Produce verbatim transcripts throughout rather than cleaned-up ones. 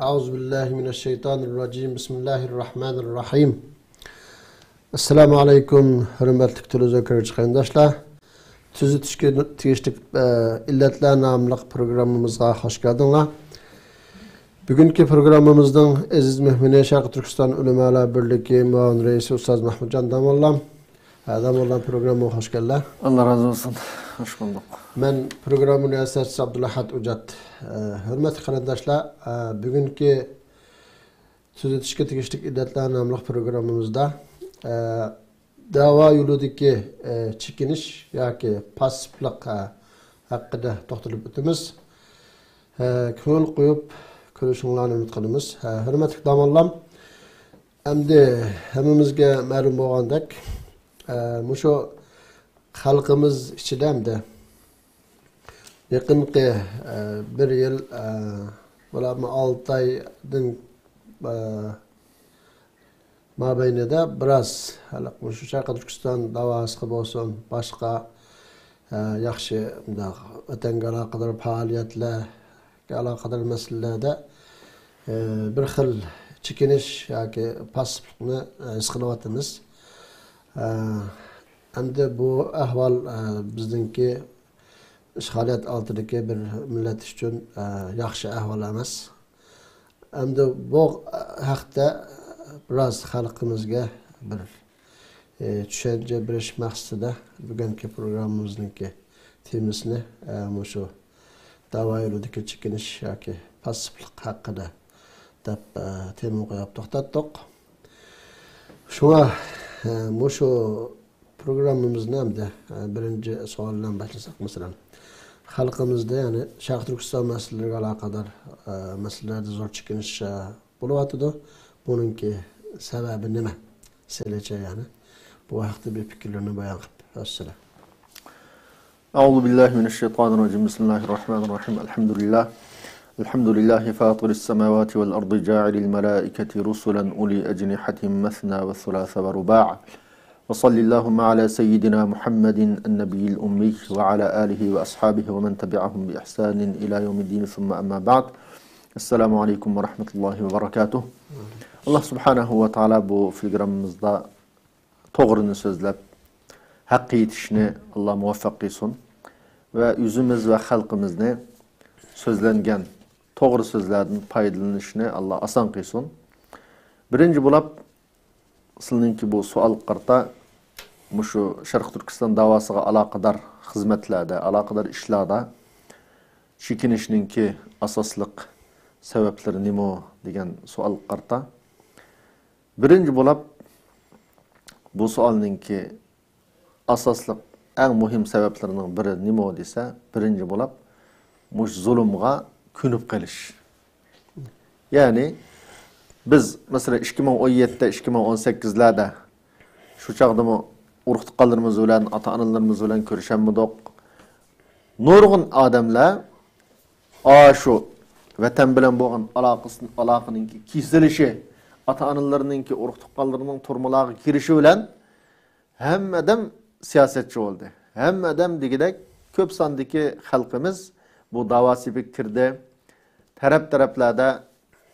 أعوذ بالله من الشيطان الرجيم. بسم الله الرحمن الرحيم. ئەسسالامۇ ئەلەيكۇم، ھۆرمەتلىك تېلېۋىزور كۆرگۈچى قېرىنداشلار. تۈزىتىشكە تېگىشلىك، ئە، ئىللەتلەر ناملىق پروگراممىمىزغا خوش كەلدىڭلار. بۈگۈنكى پروگراممىمىزنىڭ ئەزىز مېھمىنى شەرقىي تۈركىستان ئۆلىمالار بىرلىكى مۇئاۋىن رەئىسى ئۇستاز مەھمۇتجان داموللام. ھە، داموللام، پروگراممىغا خوش كەلدىلەر. ئاللا رازى بولسۇن. خوش بولدۇق. مەن پروگرامما رىياسەتچىسى ئابدۇلئەھەت ئۇجات. ئە، ھۆرمەتلىك قېرىنداشلار، ئە، بۈگۈنكى تۈزىتىشكە تېگىشلىك ئىللەتلەر ناملىق پروگراممىمىزدا، ئە، دەۋا يولىدىكى، ئە، چېكىنىش ياكى پاسسىپلىق، ئە، ھەققىدە توختىلىپ ئۆتىمىز. ئە، كۆڭۈل قويۇپ كۆرۈشۈڭلارنى ئۈمىد قىلىمىز. ئە، ھۆرمەتلىك داموللام، ئەمدى ھەممىمىزگە مەلۇم بولغاندەك، ئە، مۇشۇ خەلقىمىز ئىچىدە ئەمدى يېقىنقى، ئە، بىر يىل، ئە، بولۇپمۇ ئالتە ئايدىن، ئە، مابەينىدە بىراز ھېلىقى مۇشۇ شەرقىي تۈركىستان داۋاسىغا بولسۇن، باشقا، ئە، ياخشى مۇنداق ۋەتەنگە ئالاقىدار پائالىيەتلەرگە ئالاقىدار مەسىلىلەردە، ئە، بىر خىل چېكىنىش ياكى پاسسىپلىقنى، ئە، ھېس قىلىۋاتىمىز. ئە، ئەمدى بۇ ئەھۋال، ئە، بىزنىڭكى ئىشغالىيەت ئالدىدىكى بىر مىللەت ئۈچۈن، ئە، ياخشى ئەھۋال ئەمەس. ئەمدى بۇ ھەقتە بىراز خەلقىمىزگە بىر، ئە، چۈشەنچە بېرىش مەقسىتىدە بۈگۈنكى پروگراممىمىزنىڭكى تېمىسىنى، ئە، مۇشۇ داۋا يولىدىكى چېكىنىش ياكى پاسسىپلىق ھەققىدە دەپ، ئە، تېما قويۇپ توختاتتۇق. شۇڭا، ئە، مۇشۇ پروگراممىمىزنى ئەمدى، ئە، بىرىنچى سوئال بىلەن باشلىساق، مەسىلەن، خەلقىمىزدە، يەنى شەرقىي تۈركىستان مەسىلىلىرىگە ئالاقىدار، ئە، مەسىلىلەردە زور چېكىنىش، ئە، بولۇۋاتىدۇ. بۇنىڭكى سەۋەبى نېمە؟ سىلىچە، يەنى بۇ ھەقتە بىر پىكىرلىرىنى بايان قىلىپ ئۆتسىلە. أعوذ بالله من الشيطان الرجيم. بسم الله الرحمن الرحيم. الحمد لله. الحمد لله فاطر السماوات والأرض جاعل الملائكة رسلا أولي أجنحة مثنى وثلاث ورباع. وصل اللهم على سيدنا محمد النبي الأمي وعلى آله وأصحابه ومن تبعهم بإحسان إلى يوم الدين، ثم أما بعد. السلام عليكم ورحمة الله وبركاته. ئاللا سۇبھانەھۇ ۋە تائالا بۇ پروگراممىمىزدا توغرىنى سۆزلەپ، ھەققە يېتىشنى ئاللا مۇۋەپپەق قىلسۇن. ۋە ئۆزىمىز ۋە خەلقىمىزنى سۆزلەنگەن توغرا سۆزلەردىن پايدىلىنىشنى ئاللا ئاسان قىلسۇن. بىرىنچى بولاپ، سىلىنىڭكى بۇ سوئالغا قارىتا، مۇشۇ شەرقىي تۈركىستان داۋاسىغا ئالاقىدار خىزمەتلەردە، ئالاقىدار ئىشلاردا چېكىنىشنىڭكى ئاساسلىق سەۋەبلىرى نېمە دېگەن سوئالغا قارىتا، بىرىنچى بولاپ، بۇ سوئالنىڭكى ئاساسلىق، ئەڭ مۇھىم سەۋەبلىرىنىڭ بىرى نېمە دېسە، بىرىنچى بولاپ، مۇشۇ زۇلۇمغا كۆنۈپ قېلىش. يەنى، بىز، مەسىلەن، ئىككى مىڭ ئون يەتتە، ئىككى مىڭ ئون سەككىزلەردە شۇ چاغدىمۇ ئۇرۇق-تۇغقانلىرىمىز بىلەن، ئاتا-ئانىلىرىمىز بىلەن كۆرۈشەلمىدۇق. نۇرغۇن ئادەملەر ئاشۇ ۋەتەن بىلەن بولغان ئالاقىسى، ئالاقىنىڭكى كېسىلىشى، ئاتا-ئانىلىرىنىڭكى، ئۇرۇق-تۇغقانلىرىنىڭ تۈرمىلەرگە كىرىشى بىلەن ھەممە ئادەم سىياسەتچى بولدى. ھەممە ئادەم دېگۈدەك كۆپ ساندىكى خەلقىمىز بۇ داۋا سېپىگە كىردى. تەرەپ-تەرەپلەردە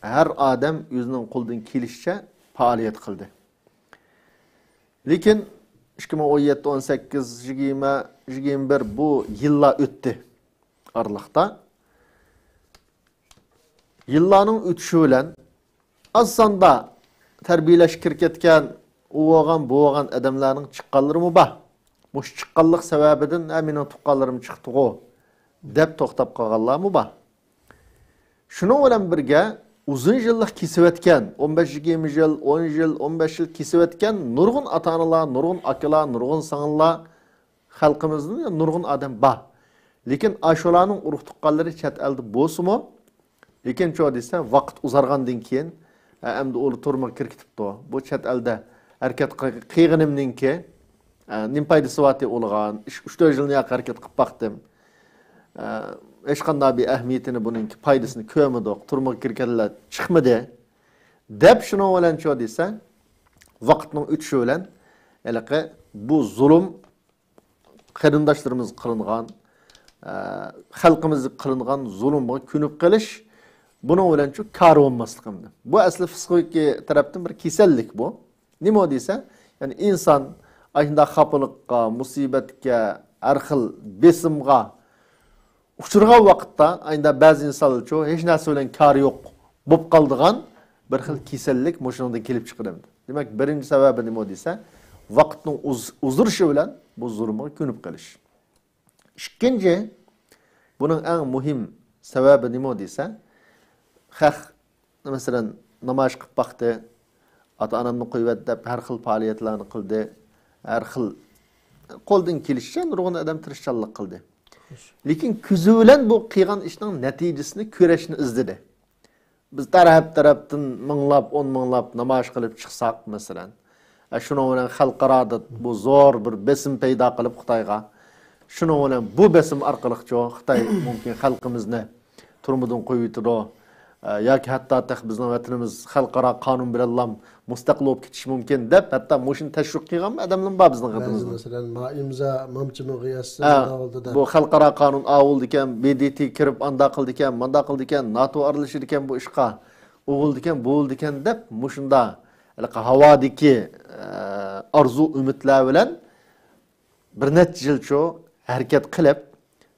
ھەر ئادەم ئۆزىنىڭ قولىدىن كېلىشىچە پائالىيەت قىلدى. لېكىن ئىككى مىڭ ئون يەتتە، ئون سەككىز، يىگىرمە، يىگىرمە بىر بۇ يىللار ئۆتتى ئارىلىقتا. يىللارنىڭ ئۆتۈشى بىلەن ئاز ساندا تەربىيەلەشكە كىرىپ كەتكەن، ئۇ بولغان، بۇ بولغان ئادەملەرنىڭ چىققانلىرىمۇ بار. مۇشۇ چىققانلىق سەۋەبىدىن، ھە، مېنىڭ تۇغقانلىرىم چىقتىغۇ دەپ توختاپ قالغانلارمۇ بار. شۇنىڭ بىلەن بىرگە، ئۇزۇن يىللىق كېسىۋەتكەن، ئون بەش يىگىرمە يىل، ئون يىل، ئون بەش يىل كېسىۋەتكەن نۇرغۇن ئاتا-ئانىلار، نۇرغۇن ئاكىلار، نۇرغۇن سىڭىللار، خەلقىمىزدىن نۇرغۇن ئادەم بار. لېكىن ئاشۇلارنىڭ ئۇرۇق-تۇغقانلىرى چەت ئەلدە بولسىمۇ، لېكىن چۇ دېسە، ۋاقىت ئۇزارغاندىن كېيىن، ئە، ئەمدى ئۇلار تۈرمىگە كىرىپ كېتىپتۇ. بۇ چەت ئەلدە ھەرىكەت قىل-، قىلغىنىمنىڭكى، ئە، نېمە پايدىسى بارتى ئۇلىغان؟ ئۈچ، ئۈچ تۆت يىلنى ياق ھەرىكەت قىلىپ باقتىم. ئە، ھېچقانداق بىر ئەھمىيىتىنى، بۇنىڭكى پايدىسىنى كۆرمىدۇق. تۈرمىگە كىرگەنلەر چىقمىدى. دەپ شۇنىڭ بىلەن چۇ دېسە، ۋاقىتنىڭ ئۆتۈشى بىلەن ھېلىقى بۇ زۇلۇم قېرىنداشلىرىمىزغا قىلىنغان، ئە، خەلقىمىزگە قىلىنغان زۇلۇمغا كۆنۈپ قېلىش، بۇنىڭ بىلەنچۇ كارى بولماسلىق ئەمدى. بۇ ئەسلى پسىخىكى تەرەپتىن بىر كېسەللىك بۇ. نېمە دېسە، يەنى ئىنسان ئاشۇنداق خاپىلىققا، مۇسىبەتكە، ھەر خىل بېسىمغا ئۇچرىغان ۋاقىتتا، ئاشۇنداق بەزى ئىنسانلارچۇ ھېچ نەرسە بىلەن كارى يوق بولۇپ قالىدىغان بىر خىل كېسەللىك مۇشۇنىڭدىن كېلىپ چىقىدۇ. دېمەك، بىرىنچى سەۋەبى نېمە دېسە، ۋاقىتنىڭ ئۇز-، ئۇزىرىشى بىلەن بۇ زۇلۇمغا كۆنۈپ قېلىش. ئىككىنچى، بۇنىڭ ئەڭ مۇھىم سەۋەبى نېمە دېسە، خەق، مەسىلەن، نامايىش قىلىپ باقتى، ئاتا-ئانامنى قويۇۋەت دەپ ھەر خىل پائالىيەتلەرنى قىلدى، ھەر خىل قولدىن كېلىشىچە نۇرغۇن ئادەم تىرىشچانلىق قىلدى. لېكىن كۆزى بىلەن بۇ قىلغان ئىشنىڭ نەتىجىسىنى كۆرۈشنى ئىزدىدى. بىز تەرەپ-تەرەپتىن مىڭلاپ، ئون مىڭلاپ نامايىش قىلىپ چىقساق، مەسىلەن، ئە، شۇنىڭ بىلەن خەلقئارادا بۇ زور بىر بېسىم پەيدا قىلىپ خىتايغا، شۇنىڭ بىلەن بۇ بېسىم ئارقىلىقچۇ خىتاي مۇمكىن خەلقىمىزنى تۈرمىدىن قويۇۋېتىدۇ، ئە، ياكى ھەتتا تېخى بىزنىڭ ۋەتىنىمىز خەلقئارا قانۇن بىلەنلا مۇستەقىل بولۇپ كېتىشى مۇمكىن دەپ، ھەتتا مۇشۇنى تەشۋىق قىلغان ئادەملەرمۇ بار بىزنىڭ بەزى، قېتىمىزدا. مەسىلەن، ما ئىمزا، مامچىمىغا يازسا، ھە، مۇنداق بولدى دەپ. بۇ خەلقئارا قانۇن ئاۋۇلدىكەن، ب د ت كىرىپ ئاندا قىلدىكەن، ماندا قىلدىكەن، ناتو ئارىلىشىدىكەن بۇ ئىشقا، ئۇ بولدىكەن، بۇ بولدىكەن دەپ، مۇشۇندا ھېلىقى ھاۋادىكى، ئە، ئارزۇ ئۈمىدلەر بىلەن بىر نەچچە يىلچۇ ھەرىكەت قىلىپ،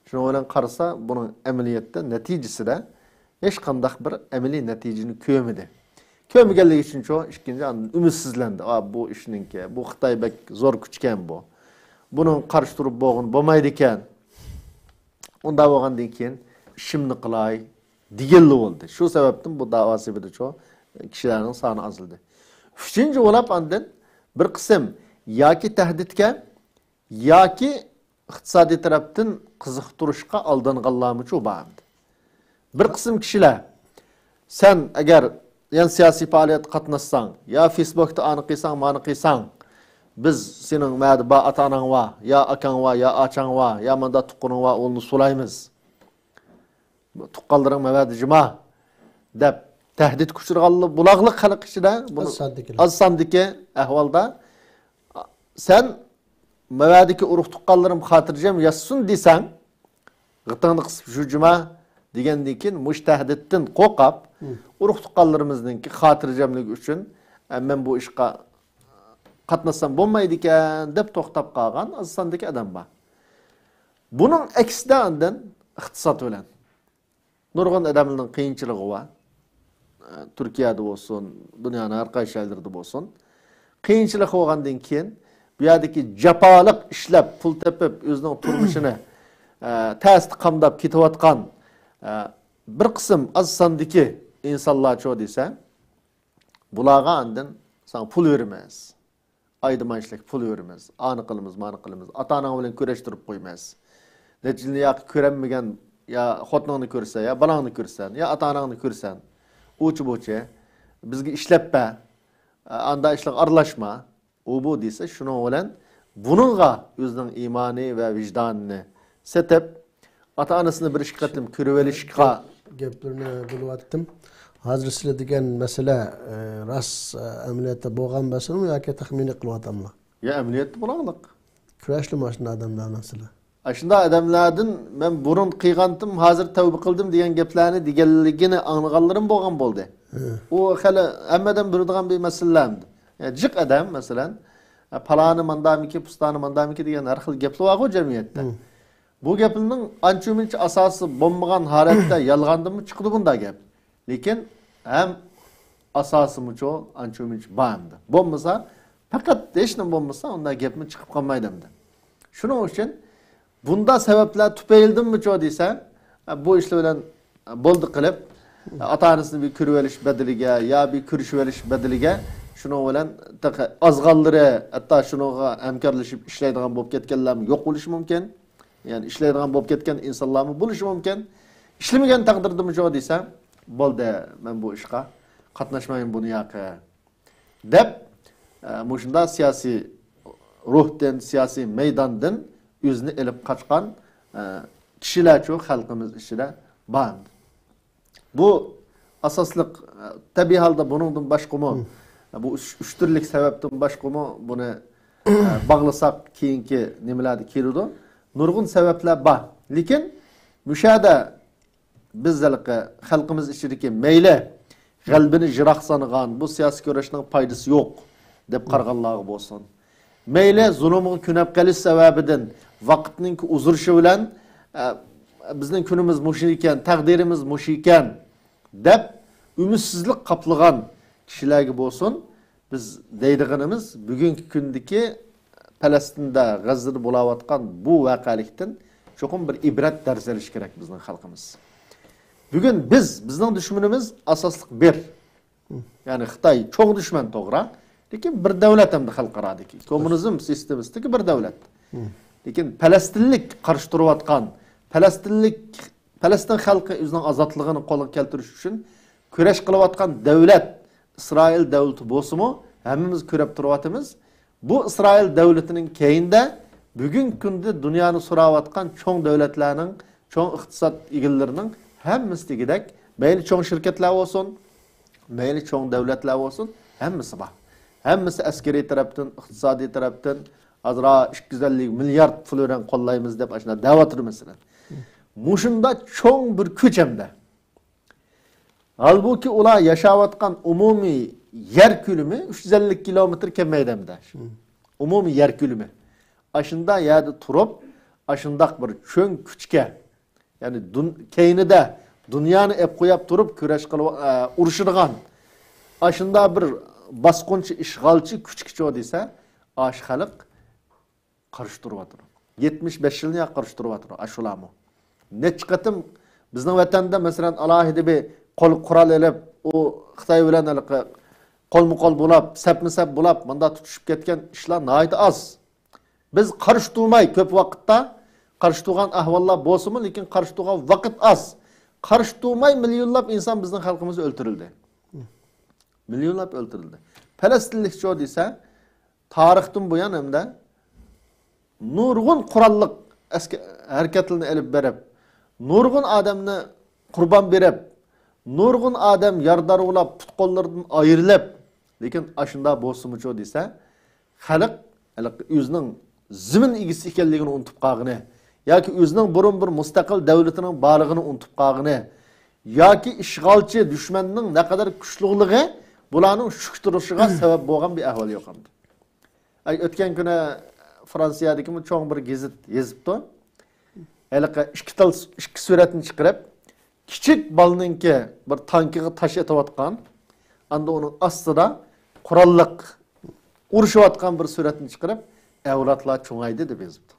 شۇنىڭ بىلەن قارىسا، بۇنىڭ ئەمەلىيەتتە نەتىجىسىدە ھېچقانداق بىر ئەمەلىي نەتىجىنى كۆرمىدى. كۆرمىگەنلىكى ئۈچۈنچۇ، ئىككىنچى، ئاندىن ئۈمىدسىزلەندى. ئا، بۇ ئىشنىڭكى، بۇ خىتاي بەك زور كۈچكەن بۇ. بۇنىڭغا قارشى تۇرۇپ بولغىلى بولمايدىكەن. ئۇنداق بولغاندىن كېيىن ئىشىمنى قىلاي دېگىلى بولدى. شۇ سەۋەبتىن بۇ داۋا سېپىدىچۇ كىشىلەرنىڭ سانى ئازلىدى. ئۈچىنچى بولاپ ئاندىن بىر قىسىم ياكى تەھدىتكە ياكى ئىقتىسادىي تەرەپتىن قىزىقتۇرۇشقا ئالدانغانلارمۇچۇ بار ئەمدى. بىر قىسىم كىشىلەر، سەن ئەگەر يەنە سىياسىي پائالىيەتكە قاتناشساڭ، يا فېيسبوكتا ئانى قىلساڭ، مانى قىلساڭ، بىز سېنىڭ مەدە بار ئاتا-ئاناڭ بار، يا ئاكاڭ بار، يا ئاچاڭ بار، يا ماندا تۇغقىنىڭ بار، ئۇنى سولايمىز. تۇغقانلىرىڭ مەۋەدە جىما دەپ تەھدىتكە ئۇچرىغانلار بۇلاغلىق خەلق ئىچىدە بۇنى ئاز ساندىكىلەر. ئاز ساندىكى ئەھۋالدا سەن مەۋەدىكى ئۇرۇق تۇغقانلىرىم خاتىرجەم ياتسۇن دېسەڭ، غىتىڭنى قىسىپ شۇ جىما دېگەندىن كېيىن مۇشۇ تەھدىتتىن قورقۇپ، مم، ئۇرۇق تۇغقانلىرىمىزنىڭكى خاتىرجەملىكى ئۈچۈن، ئە، مەن بۇ ئىشقا قاتناشسام بولمايدىكەن دەپ توختاپ قالغان ئاز ساندىكى ئادەم بار. بۇنىڭ ئەكسىدە ئاندىن ئىقتىساد بىلەن نۇرغۇن ئادەملەرنىڭ قىيىنچىلىقى بار. ئە، تۈركىيەدە بولسۇن، دۇنيانىڭ ھەر قايسى جايلىرىدا بولسۇن. قىيىنچىلىق بولغاندىن كېيىن، بۇ يەردىكى جاپالىق ئىشلەپ، پۇل تېپىپ، ئۆزىنىڭ تۇرمۇشىنى، ئە، تەستە قامداپ كېتىۋاتقان، ئە، بىر قىسىم ئاز ساندىكى ئىنسانلارچۇ دېسە، بۇلارغا ئاندىن ساڭا پۇل بېرىمىز. ئايدا مانچىلىك پۇل بېرىمىز، ئانى قىلىمىز، مانى قىلىمىز، ئاتا-ئاناڭ بىلەن كۆرۈشتۈرۈپ قويىمىز. نەتىجىدە ياقى كۆرەلمىگەن، يا خوتۇنۇڭنى كۆرسە، يا بالاڭنى كۆرسەن، يا ئاتا-ئاناڭنى كۆرسەن، ئۇچى-بۇچى، بىزگە ئىشلەپ بەر، ئاندا ئىشلارغا ئارىلاشما، ئۇ بۇ دېسە، شۇنىڭ بىلەن بۇنىڭغا ئۆزىنىڭ ئىمانى ۋە ۋىجدانىنى سېتىپ، ئاتا-ئانىسىنى بىر ئىككى قېتىم كۆرۈۋېلىشقا. گەپلىرىنى بۆلۈۋەتتىم. ھازىر سىلەر دېگەن مەسىلە، ئە، راست، ئە، ئەمەلىيەتتە بولغان مەسىلىمۇ ياكى تەخمىنىي قىلىۋاتاملا؟ يا، ئەمەلىيەتتە بولغانلىق. كۆرەشلىمۇ ئاشۇنداق ئادەملەر بىلەن سىلەر؟ ئاشۇنداق ئادەملەردىن مەن بۇرۇن قىلغانتىم، ھازىر تەۋبە قىلدىم دېگەن گەپلەرنى دېگەنلىكىنى ئاڭلىغانلىرىم بولغان بولدى. ھە. ئۇ خېلى ھەممە ئادەم بىلىدىغان بىر مەسىلىلەر ئەمدى. يا، جىق ئادەم، مەسىلەن، پالانى ماندامىكى، پۇستانى ماندامىكى دېگەن ھەر خىل گەپلەر بارغۇ جەمئىيەتتە. ھە. بۇ گەپنىڭ ئانچە-مۇنچە ئاساسى بولمىغان ھالەتتە يالغاندىنمۇ چىقىدۇ بۇنداق گەپ. لېكىن ھەم ئاساسىمۇچۇ ئانچە-مۇنچە بار ئەمدى. بولمىسا، پەقەت ھېچنېمە بولمىسا، ئۇنداق گەپمۇ چىقىپ قالمايدۇ ئەمدى. شۇنىڭ ئۈچۈن بۇنداق سەۋەبلەر تۈپەيلىدىنمۇچۇ دېسە، بۇ ئىشلار بىلەن بولدى قىلىپ، ئاتا-ئانىسىنى بىر كۆرۈۋېلىش بەدىلىگە يا بىر كۆرۈشۈۋېلىش بەدىلىگە، شۇنىڭ بىلەن تېخى ئازغانلىرى، ھەتتا شۇنىڭغا ھەمكارلىشىپ ئىشلەيدىغان بولۇپ كەتكەنلەرمۇ يوق بولۇشى مۇمكىن. يەنى ئىشلەيدىغان بولۇپ كەتكەن ئىنسانلارمۇ بولۇشى مۇمكىن. ئىشلىمىگەن تەقدىردىمۇ جۇ دېسە، بولدى، مەن بۇ ئىشقا قاتناشمايمەن بۇنى ياقى، دەپ، ئە، مۇشۇنداق سىياسىي روھتىن، سىياسىي مەيداندىن ئۆزىنى ئېلىپ قاچقان، ئە، كىشىلەرچۇ خەلقىمىز ئىچىدە بار. بۇ ئاساسلىق، تەبىئىي ھالدا بۇنىڭدىن باشقىمۇ، بۇ ئۈچ، ئۈچ تۈرلۈك سەۋەبتىن باشقىمۇ بۇنى، باغلىساق كېيىنكى نېمىلەردە كېلىدۇ. نۇرغۇن سەۋەبلەر بار. لېكىن مۇشۇ يەردە بىز ھېلىقى خەلقىمىز ئىچىدىكى مەيلى غەلىبىنى يىراق سانىغان، بۇ سىياسىي كۈرەشنىڭ پايدىسى يوق دەپ قارىغانلارغا بولسۇن، مەيلى زۇلۇمغا كۆنۈپ قېلىش سەۋەبىدىن ۋاقىتنىڭ ئۇزىرىشى بىلەن، ئە، بىزنىڭ كۈنىمىز مۇشۇ ئىكەن، تەقدىرىمىز مۇشۇ ئىكەن دەپ ئۈمىدسىزلىك قاپلىغان كىشىلەرگە بولسۇن، بىز دەيدىغىنىمىز، بۈگۈنكى كۈندىكى پەلەستىندە، غەززىدە بولاۋاتقان بۇ ۋەقەلىكتىن چوقۇم بىر ئىبرەت دەرس ئېلىش كېرەك بىزنىڭ خەلقىمىز. بۈگۈن بىز، بىزنىڭ دۈشمىنىمىز ئاساسلىق بىر. يەنى خىتاي چوڭ دۈشمەن، توغرا. لېكىن بىر دۆلەت ھەمدە خەلقئارادىكى كوممۇنىزم سىستېمىسىدىكى بىر دۆلەت. لېكىن پەلەستىنلىك قارشى تۇرۇۋاتقان، پەلەستىنلىك، پەلەستىن خەلقى ئۆزىنىڭ ئازادلىقىنى قولغا كەلتۈرۈش ئۈچۈن كۈرەش قىلىۋاتقان دۆلەت ئىسرائىل دۆلىتى بولسىمۇ، ھەممىمىز كۆرۈپ تۇرۇۋاتىمىز. بۇ ئىسرائىل دۆلىتىنىڭ كەينىدە بۈگۈنكى كۈندە دۇنيانى سوراۋاتقان چوڭ دۆلەتلەرنىڭ، چوڭ ئىقتىساد ئىگىلىرىنىڭ ھەممىسى دېگۈدەك، مەيلى چوڭ شىركەتلەر بولسۇن، مەيلى چوڭ دۆلەتلەر بولسۇن، ھەممىسى بار. ھەممىسى ئەسكىرىي تەرەپتىن، ئىقتىسادىي تەرەپتىن ئازراق ئىككى يۈز ئەللىك مىليارد فلورىن قوللايمىز دەپ ئاشۇنداق دەۋاتىدۇ، مەسىلەن. مۇشۇنداق چوڭ بىر كۈچ ھەمدە. ھالبۇكى، ئۇلار ياشاۋاتقان ئومۇمىي يەر كۆلىمى ئۈچ يۈز ئەللىك كىلومېتىر كەلمەيدۇ ھەمدە. ئومۇمىي يەر كۆلىمى. ئاشۇنداق يەردە تۇرۇپ، ئاشۇنداق بىر چوڭ كۈچكە، يەنى دۇن-، كەينىدە دۇنيانى ئەپ قوياپ تۇرۇپ كۈرەش قىلىپ، ئە، ئۇرۇشىدىغان، ئاشۇنداق بىر باسقۇنچى، ئىشغالچى كۈچكىچۇ دېسە، ئاشۇ خەلق قارشى تۇرۇۋاتىدۇ. يەتمىش بەش يىلنى قارشى تۇرۇۋاتىدۇ ئاشۇلارمۇ. نەچچە قېتىم بىزنىڭ ۋەتەندە، مەسىلەن، ئالاھىدە بىر قول قورال ئېلىپ، ئۇ خىتاي بىلەن ھېلىقى قولمۇ قول بولاپ، سەپمۇ سەپ بولاپ، مۇنداق تۇتۇشۇپ كەتكەن ئىشلار ناھايىتى ئاز. بىز قارشى تۇرماي، كۆپ ۋاقىتتا قارشى تۇرغان ئەھۋاللار بولسىمۇ، لېكىن قارشى تۇرغان ۋاقىت ئاز. قارشى تۇرماي مىليونلاپ ئىنسان بىزنىڭ خەلقىمىز ئۆلتۈرۈلدى. مىليونلاپ ئۆلتۈرۈلدى. پەلەستىنلىكچۇ دېسە، تارىختىن بۇيان ھەمدە نۇرغۇن قوراللىق ئەسكە-، ھەرىكەتلىرىنى ئېلىپ بېرىپ، نۇرغۇن ئادەمنى قۇربان بېرىپ، نۇرغۇن ئادەم يارىدار بولاپ، پۇت-قوللىرىدىن ئايرىلىپ، لېكىن ئاشۇنداق بولسىمۇچۇ دېسە، خەلق ھېلىقى ئۆزىنىڭ زېمىن ئىگىسى ئىكەنلىكىنى ئۇنتۇپ قالغىنى ياكى ئۆزىنىڭ بۇرۇن بىر مۇستەقىل دۆلىتىنىڭ بارلىقىنى ئۇنتۇپ قالغىنى ياكى ئىشغالچى دۈشمەننىڭ نەقەدەر كۈچلۈكلۈكى بۇلارنىڭ شۈك تۇرۇشىغا سەۋەب بولغان بىر ئەھۋال يوق ئەمدى. ئەي، ئۆتكەن كۈنى فرانسىيەدىكى چوڭ بىر گېزىت يېزىپتۇ. ھېلىقى ئىككى تال، ئىككى سۈرەتنى چىقىرىپ، كىچىك بالىنىڭكى بىر تانكىغا تاش ئېتىۋاتقان، ئاندا ئۇنىڭ ئاستىدا قوراللىق ئۇرۇشۇۋاتقان بىر سۈرەتنى چىقىرىپ، ئەۋلادلار چوڭايدى دەپ يېزىپتۇ.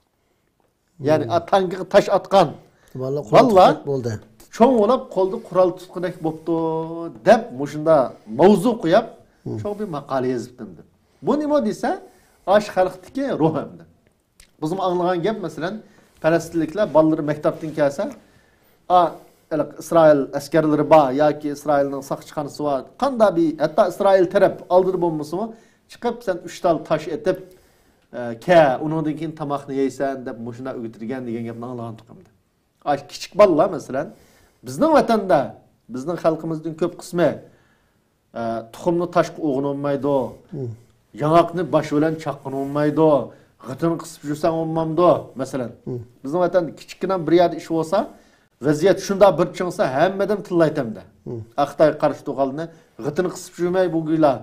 يەنى، ئا، تانكىغا تاش ئاتقان بالىلار قورال بالىلار تۇتقاندەك بولدى. چوڭ بولاپ، قولدا قورال تۇتقۇدەك بوپتۇ، دەپ مۇشۇنداق ماۋزۇ قويۇپ، چوڭ بىر ماقالە يېزىپتىم دەپ. بۇ نېمە دېسە، ئاشۇ خەلقتىكى روھ ئەمدى. بىزمۇ ئاڭلىغان گەپ، مەسىلەن، پەلەستىنلىكلەر بالىلىرى مەكتەپتىن كەلسە، ئا، ھېلىقى ئىسرائىل ئەسكەرلىرى بار ياكى ئىسرائىلنىڭ ساقچىخانىسى بار، قاندا بىر، ھەتتا ئىسرائىل تەرەپ ئالدىدا بولمىسىمۇ، چىقىپ، سەن ئۈچ تال تاش ئېتىپ، ئە، كە، ئۇنىڭدىن كېيىن تاماقنى يەيسەن، دەپ مۇشۇنداق ئۆگىتىلگەن دېگەن گەپنى ئاڭلىغان تۇقۇمدا. ئاي، كىچىك بالىلار، مەسىلەن، بىزنىڭ ۋەتەندە، بىزنىڭ خەلقىمىزدىن كۆپ قىسمى، ئە، تۇخۇمنى تاشقا ئۇرغىنى بولمايدۇ. ياڭاقنى باش بىلەن چاققىنى بولمايدۇ. غىتىنى قىسىپ يۈرسەڭ بولمامدۇ، مەسىلەن. بىزنىڭ ۋەتەندە كىچىككىنە بىر يەردە ئىش بولسا، ۋەزىيەت شۇنداق بىر چىڭسا، ھەممە ئادەم تىللايتتى ئەمدى. ئا، خىتايغا قارشى تۇرغانلارنى غىتىنى قىسىپ يۈرمەي بۇ گۇيلا.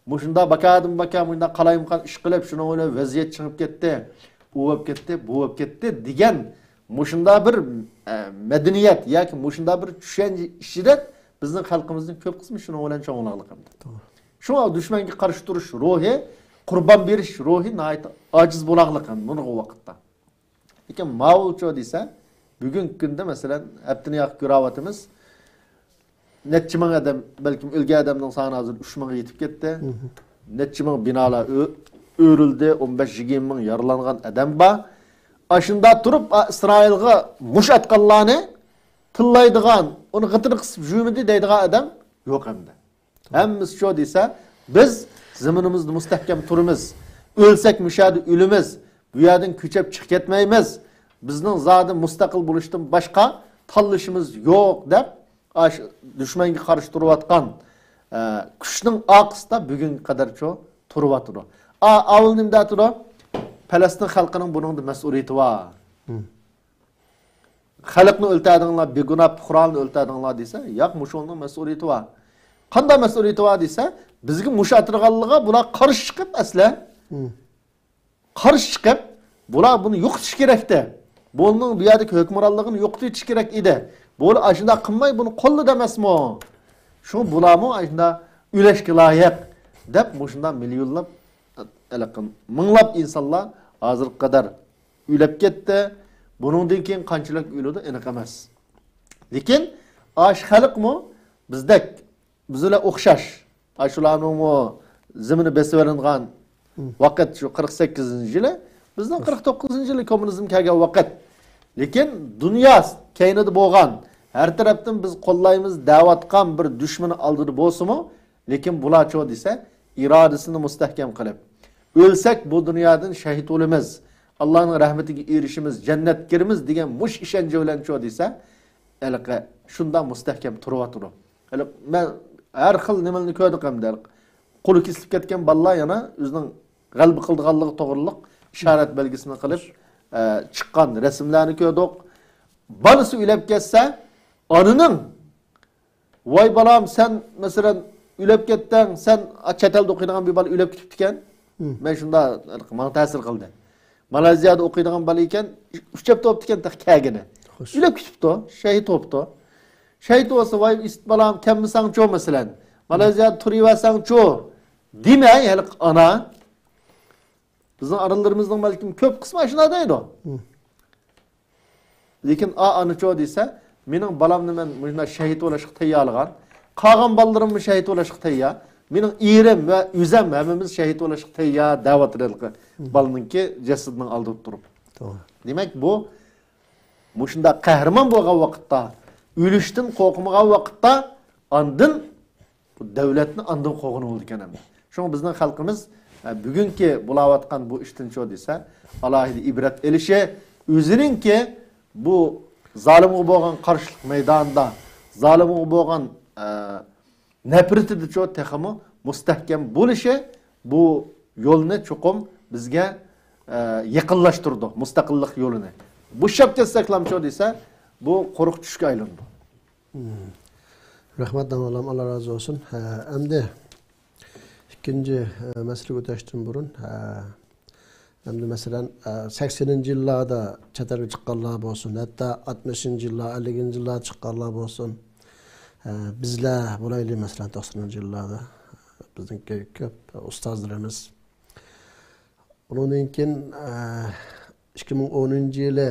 مۇشۇنداق باكادىن باكا، مۇشۇنداق قالايمىقان ئىش قىلىپ، شۇنىڭ بىلەن ۋەزىيەت چىڭىپ كەتتى. ئۇ بولۇپ كەتتى، بۇ بولۇپ كەتتى دېگەن مۇشۇنداق بىر، ئە، مەدەنىيەت ياكى مۇشۇنداق بىر چۈشەنچە ئىچىدە بىزنىڭ خەلقىمىزنىڭ كۆپ قىسمى شۇنىڭ بىلەن چوڭ بولاغلىق ئەمدى. توغرا. شۇڭا دۈشمەنگە قارشى تۇرۇش روھى، قۇربان بېرىش روھى ناھايىتى ئاجىز بولاغلىق ئەمدى نۇرغۇن ۋاقىتتا. لېكىن ماۋۇچۇ دېسە، بۈگۈنكى كۈندە، مەسىلەن، ھەپتىنى ياقى كۆرۈۋاتىمىز. نەچچە مىڭ ئادەم، بەلكىم ئۆلگەن ئادەمنىڭ سانى ھازىر ئۈچ مىڭغا يېتىپ كەتتى. نەچچە مىڭ بىنالار ئۆ-، ئۆرۈلدى، ئون بەش يىگىرمە مىڭ يارىلانغان ئادەم بار. ئاشۇنداق تۇرۇپ، ئا، ئىسرائىلغا مۇش ئاتقانلارنى تىللايدىغان، ئۇنى غىتىنى قىسىپ يۈرمىدى دەيدىغان ئادەم يوق ئەمدى. ھەممىسى شۇ دېسە، بىز زېمىنىمىزدا مۇستەھكەم تۇرىمىز. ئۆلسەك مۇشۇ يەردە ئۆلىمىز. بۇ يەردىن كۆچۈپ چىقىپ كەتمەيمىز. بىزنىڭ زادى مۇستەقىل بولۇشتىن باشقا تاللىشىمىز يوق دەپ، ئاشۇ دۈشمەنگە قارشى تۇرۇۋاتقان، ئە، كۈچنىڭ ئارقىسىدا بۈگۈنگە قەدەرچۇ تۇرۇۋاتىدۇ. ئا، ئاۋۇل نېمە دەتىدۇ؟ پەلەستىن خەلقىنىڭ بۇنىڭدا مەسئۇلىيىتى بار. مم. خەلقنى ئۆلتۈردۈڭلار، بىگۇناھ پۇقرالارنى ئۆلتۈردۈڭلار دېسە، ياق، مۇشۇنىڭ مەسئۇلىيىتى بار. قانداق مەسئۇلىيىتى بار دېسە، بىزگە مۇشۇ ئاتىرىغانلىقىغا بۇلار قارشى چىقىپ ئەسلى. قارشى چىقىپ، بۇلار بۇنى يوقىتىش كېرەكتى. بۇنىڭ بۇ يەردىكى ھۆكۈمرانلىقىنى يوقىتىۋېتىش كېرەك ئىدى. بۇلار ئاشۇنداق قىلماي بۇنى قوللىدى ئەمەسمۇ؟ شۇ بۇلارمۇ ئاشۇنداق ئۆلۈشكە لايىق دەپ مۇشۇنداق مىليونلاپ، ھېلىقى مىڭلاپ ئىنسانلار ھازىرغا قەدەر ئۆلۈپ كەتتى. بۇنىڭدىن كېيىن قانچىلىك ئۆلىدۇ ئېنىق ئەمەس. لېكىن ئاشۇ خەلقمۇ بىزدەك، بىز بىلەن ئوخشاش. ئاشۇلارنىڭمۇ زېمىنى بېسىۋېلىنغان ۋاقىت شۇ قىرىق سەككىزىنچى يىلى، بىزنىڭ قىرىق توققۇزىنچى يىلى كوممۇنىزم كەلگەن ۋاقىت. لېكىن دۇنيا كەينىدە بولغان، ھەر تەرەپتىن بىز قوللايمىز دەۋاتقان بىر دۈشمىنى ئالدىدا بولسىمۇ، لېكىن بۇلارچۇ دېسە، ئىرادىسىنى مۇستەھكەم قىلىپ، ئۆلسەك بۇ دۇنيادىن شەھىت بولىمىز، ئاللانىڭ رەھمىتىگە ئېرىشىمىز، جەننەتكە كىرىمىز دېگەن مۇشۇ ئىشەنچى بىلەنچۇ دېسە، ھېلىقى شۇنداق مۇستەھكەم تۇرۇۋاتىدۇ. ھېلى مەن ھەر خىل نېمىلەرنى كۆردۇق ئەمدى. قولى كېسىلىپ كەتكەن بالىلار يەنە ئۆزىنىڭ غەلىبە قىلىدىغانلىقى توغرىلىق ئىشارەت بەلگىسىنى قىلىپ، ئە، چىققان رەسىملەرنى كۆردۇق. بالىسى ئۆلۈپ كەتسە، ئانىنىڭ، ۋاي بالام، سەن، مەسىلەن، ئۆلۈپ كەتتىڭ، سەن، چەت ئەلدە ئوقۇيدىغان بىر بالا ئۆلۈپ كېتىپتىكەن. مەن شۇنداق، ماڭا تەسىر قىلدى. مالايزىيادا ئوقۇيدىغان بالا ئىكەن، ئۈچ ھەپتە بوپتىكەن تېخى كەلگىنى. ئۆلۈپ كېتىپتۇ، شەھىت بوپتۇ. شەھىت بولسا، ۋاي ئىسىت بالام، كەلمىسەڭچۇ، مەسىلەن، مالايزىيادا تۇرۇۋەرسەڭچۇ دېمەي، ھېلىقى ئانا. بىزنىڭ ئانىلىرىمىزنىڭ بەلكىم كۆپ قىسمى ئاشۇنداق دەيدۇ. لېكىن ئا ئانىچۇ دېسە، مېنىڭ بالامنى مەن مۇشۇنداق شەھىت بولۇشقا تەييارلىغان، قالغان بالىلىرىممۇ شەھىت بولۇشقا تەييار، مېنىڭ ئېرىم ۋە ئۆزەم ھەممىمىز شەھىت بولۇشقا تەييار دەۋاتىدۇ ھېلىقى بالىنىڭكى جەسىتىنىڭ ئالدىدا تۇرۇپ. توغرا. دېمەك، بۇ مۇشۇنداق قەھرىمان بولغان ۋاقىتتا، ئۆلۈشتىن قورقمىغان ۋاقىتتا، ئاندىن بۇ دۆلەتنى ئاندىن قوغۇنۇۋالىدىكەن ئەمدى. شۇڭا بىزنىڭ خەلقىمىز، ئە، بۈگۈنكى بولاۋاتقان بۇ ئىشتىنچۇ دېسە، ئالاھىدە ئىبرەت ئېلىشى، ئۆزىنىڭكى بۇ زالىمغا بولغان قارشىلىق مەيدانىدا، زالىمغا بولغان، ئە، نەپرىتىدىچۇ تېخىمۇ مۇستەھكەم بولۇشى بۇ يولنى چوقۇم بىزگە، ئە، يېقىنلاشتۇرىدۇ، مۇستەقىللىق يولىنى. بوشاپ كەتسەكلامچۇ دېسە، بۇ قۇرۇق چۈشكە ئايلىنىدۇ. رەھمەت، داڭغالام، ئاللا رازى بولسۇن. ھە، ئەمدى ئىككىنچى، ھە، مەسىلىگە ئۆتۈشتىن بۇرۇن، ھە، ئەمدى مەسىلەن، ھە، سەكسىنىنچى يىللاردا چەت ئەلگە چىققانلار بولسۇن، ھەتتا ئاتمىشىنچى يىللار، ئەللىكىنچى يىللار چىققانلار بولسۇن، ھە، بىزلەر بولايلى، مەسىلەن، توقسىنىنچى يىللاردا بىزنىڭكى كۆپ ئۇستازلىرىمىز. ئۇنىڭدىن كېيىن، ھە، ئىككى مىڭ ئونىنچى يىلى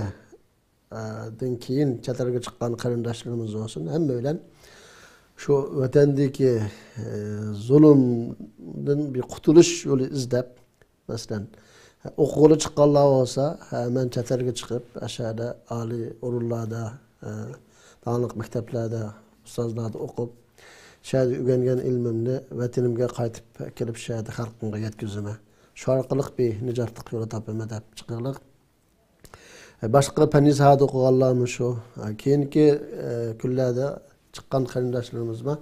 دىن كېيىن چەت ئەلگە چىققان قېرىنداشلىرىمىز بولسۇن، ھەممە بىلەن شۇ ۋەتەندىكى، ئە، زۇلۇمدىن بىر قۇتۇلۇش يولى ئىزدەپ، مەسىلەن، ئوقۇغىلى چىققانلار بولسا، ھە، مەن چەت ئەلگە چىقىپ، ئەشەدە ئالىي ئورۇنلاردا، ئە، داڭلىق مەكتەپلەردە، ئۇستازلاردا ئوقۇپ، شەدە ئۆگەنگەن ئىلمىمنى ۋەتىنىمگە قايتىپ كېلىپ، شەدە خەلقىمگە يەتكۈزىمەن. شۇ ئارقىلىق بىر نىجاتلىق يولى تاپىمەن دەپ چىقىغلىق. باشقا پەننى ساھەدە ئوقۇغانلارمۇ شۇ. كېيىنكى، ئە، كۈنلەردە چىققان قېرىنداشلىرىمىزمۇ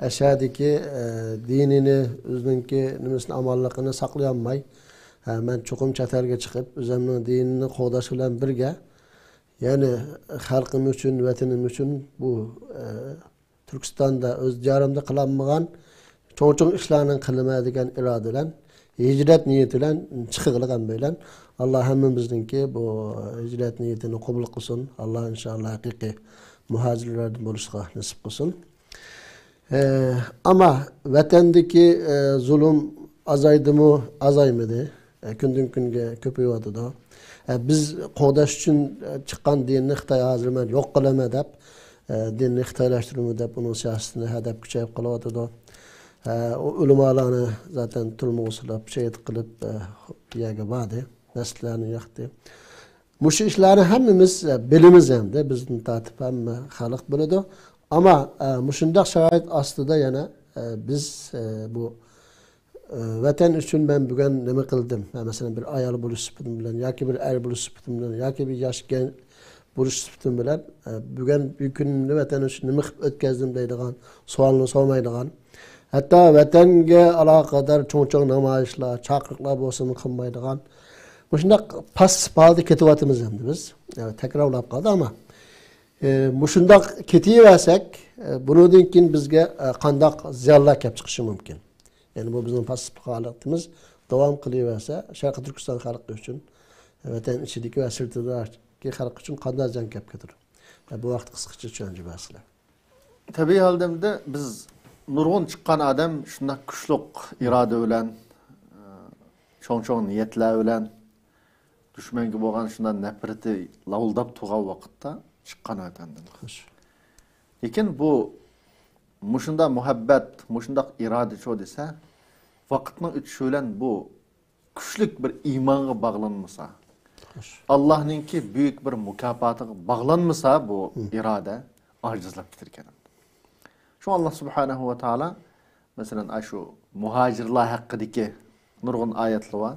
ئەشەدىكى، ئە، دىنىنى، ئۆزىنىڭكى نېمىسىنى، ئامانلىقىنى ساقلىيالماي، ھە، مەن چوقۇم چەت ئەلگە چىقىپ، ئۆزۈمنىڭ دىنىنى قوغداش بىلەن بىرگە، يەنى خەلقىم ئۈچۈن، ۋەتىنىم ئۈچۈن بۇ، ئە، تۈركىستاندا، ئۆز دىيارىمدا قىلالمىغان چوڭ-چوڭ ئىشلارنى قىلىمەن دېگەن ئىرادە بىلەن، ھىجرەت نىيىتى بىلەن چىقىغلىق ھەممەيلەن. ئاللا ھەممىمىزنىڭكى بۇ ھىجرەت نىيىتىنى قوبۇل قىلسۇن. ئاللا ئىنشائاللا ھەقىقىي مۇھاجىرلاردىن بولۇشقا نېسىپ قىلسۇن. ئە، ئەمما ۋەتەندىكى، ئە، زۇلۇم ئازايدىمۇ، ئازايمىدى؟ ئە، كۈندىن كۈنگە كۆپىيىۋاتىدۇ. ئە، بىز قوغداش ئۈچۈن، ئە، چىققان دىننى خىتاي ھازىر مەن يوق قىلىمەن دەپ، ئە، دىننى خىتايلاشتۇرىمەن دەپ ئۇنىڭ سىياسىتىنى ھەدەپ كۈچەيىپ قېلىۋاتىدۇ. ئە، ئۇ ئۆلىمالارنى زاتەن تۈرمىگە سولاپ، شېھىت قىلىپ، ئە، يەرگە باردى. نەسىللەرنى ياقتى. مۇشۇ ئىشلارنى ھەممىمىز، ئە، بىلىمىز ئەمدى. بىزدىن تارتىپ ھەممە خەلق بىلىدۇ. ئەمما، ئە، مۇشۇنداق شارائىت ئاستىدا يەنە، ئە، بىز، ئە، بۇ، ئە، ۋەتەن ئۈچۈن مەن بۈگۈن نېمە قىلدىم؟ ھە، مەسىلەن، بىر ئايال بولۇش سۈپىتىم بىلەن ياكى بىر ئەر بولۇش سۈپىتىم بىلەن ياكى بىر ياش گەنچ بولۇش سۈپىتىم بىلەن، ئە، بۈگۈن بۈگۈننى ۋەتەن ئۈچۈن نېمە قىلىپ ئۆتكەزدىم دەيدىغان سوئالنى سورىمايدىغان، ھەتتا ۋەتەنگە ئالاقىدار چوڭ-چوڭ نامايىشلار، چاقىرىقلار بولسىمۇ قىلمايدىغان، مۇشۇنداق پاسسىپ ھالدا كېتىۋاتىمىز ئەمدى بىز. ئە، تەكرارلاپ قالدى، ئەمما ئى، مۇشۇنداق كېتىۋەرسەك، ئى، بۇنىڭدىن كېيىن بىزگە، ئى، قانداق زىيانلار كەپ چىقىشى مۇمكىن؟ يەنى بۇ بىزنىڭ پاسسىپ ھالىتىمىز داۋام قىلىۋەرسە، شەرقىي تۈركىستان خەلقى ئۈچۈن، ۋەتەن ئىچىدىكى ۋە سىرتىدىكى خەلق ئۈچۈن قانداق زىيان كەپ كېتىدۇ؟ بۇ ھەقتە قىسقىچە چۈشەنچە بەرسىلە. تەبىئىي ھالدا بىز نۇرغۇن چىققان ئادەم شۇنداق كۈچلۈك ئىرادە بىلەن، ئى، چوڭ-چوڭ نىيەتلەر بىلەن، دۈشمەنگە بولغان شۇنداق نەپرىتى لاۋۇلداپ تۇرغان ۋاقىتتا چىققان ۋەتەندىن. خوش. لېكىن بۇ مۇشۇنداق مۇھەببەت، مۇشۇنداق ئىرادە چۇ دېسە، ۋاقىتنىڭ ئۆتۈشى بىلەن بۇ كۈچلۈك بىر ئىمانغا باغلانمىسا، خوش. ئاللاھنىڭكى بۈيۈك بىر مۇكاپاتىغا باغلانمىسا، بۇ ھە. ئىرادە ئاجىزلاپ كېتىدىكەن. شۇڭا ئاللاھ سۇبھانەھۇ ۋە تائالا، مەسىلەن، ئاشۇ مۇھاجىرلار ھەققىدىكى نۇرغۇن ئايەتلەر بار.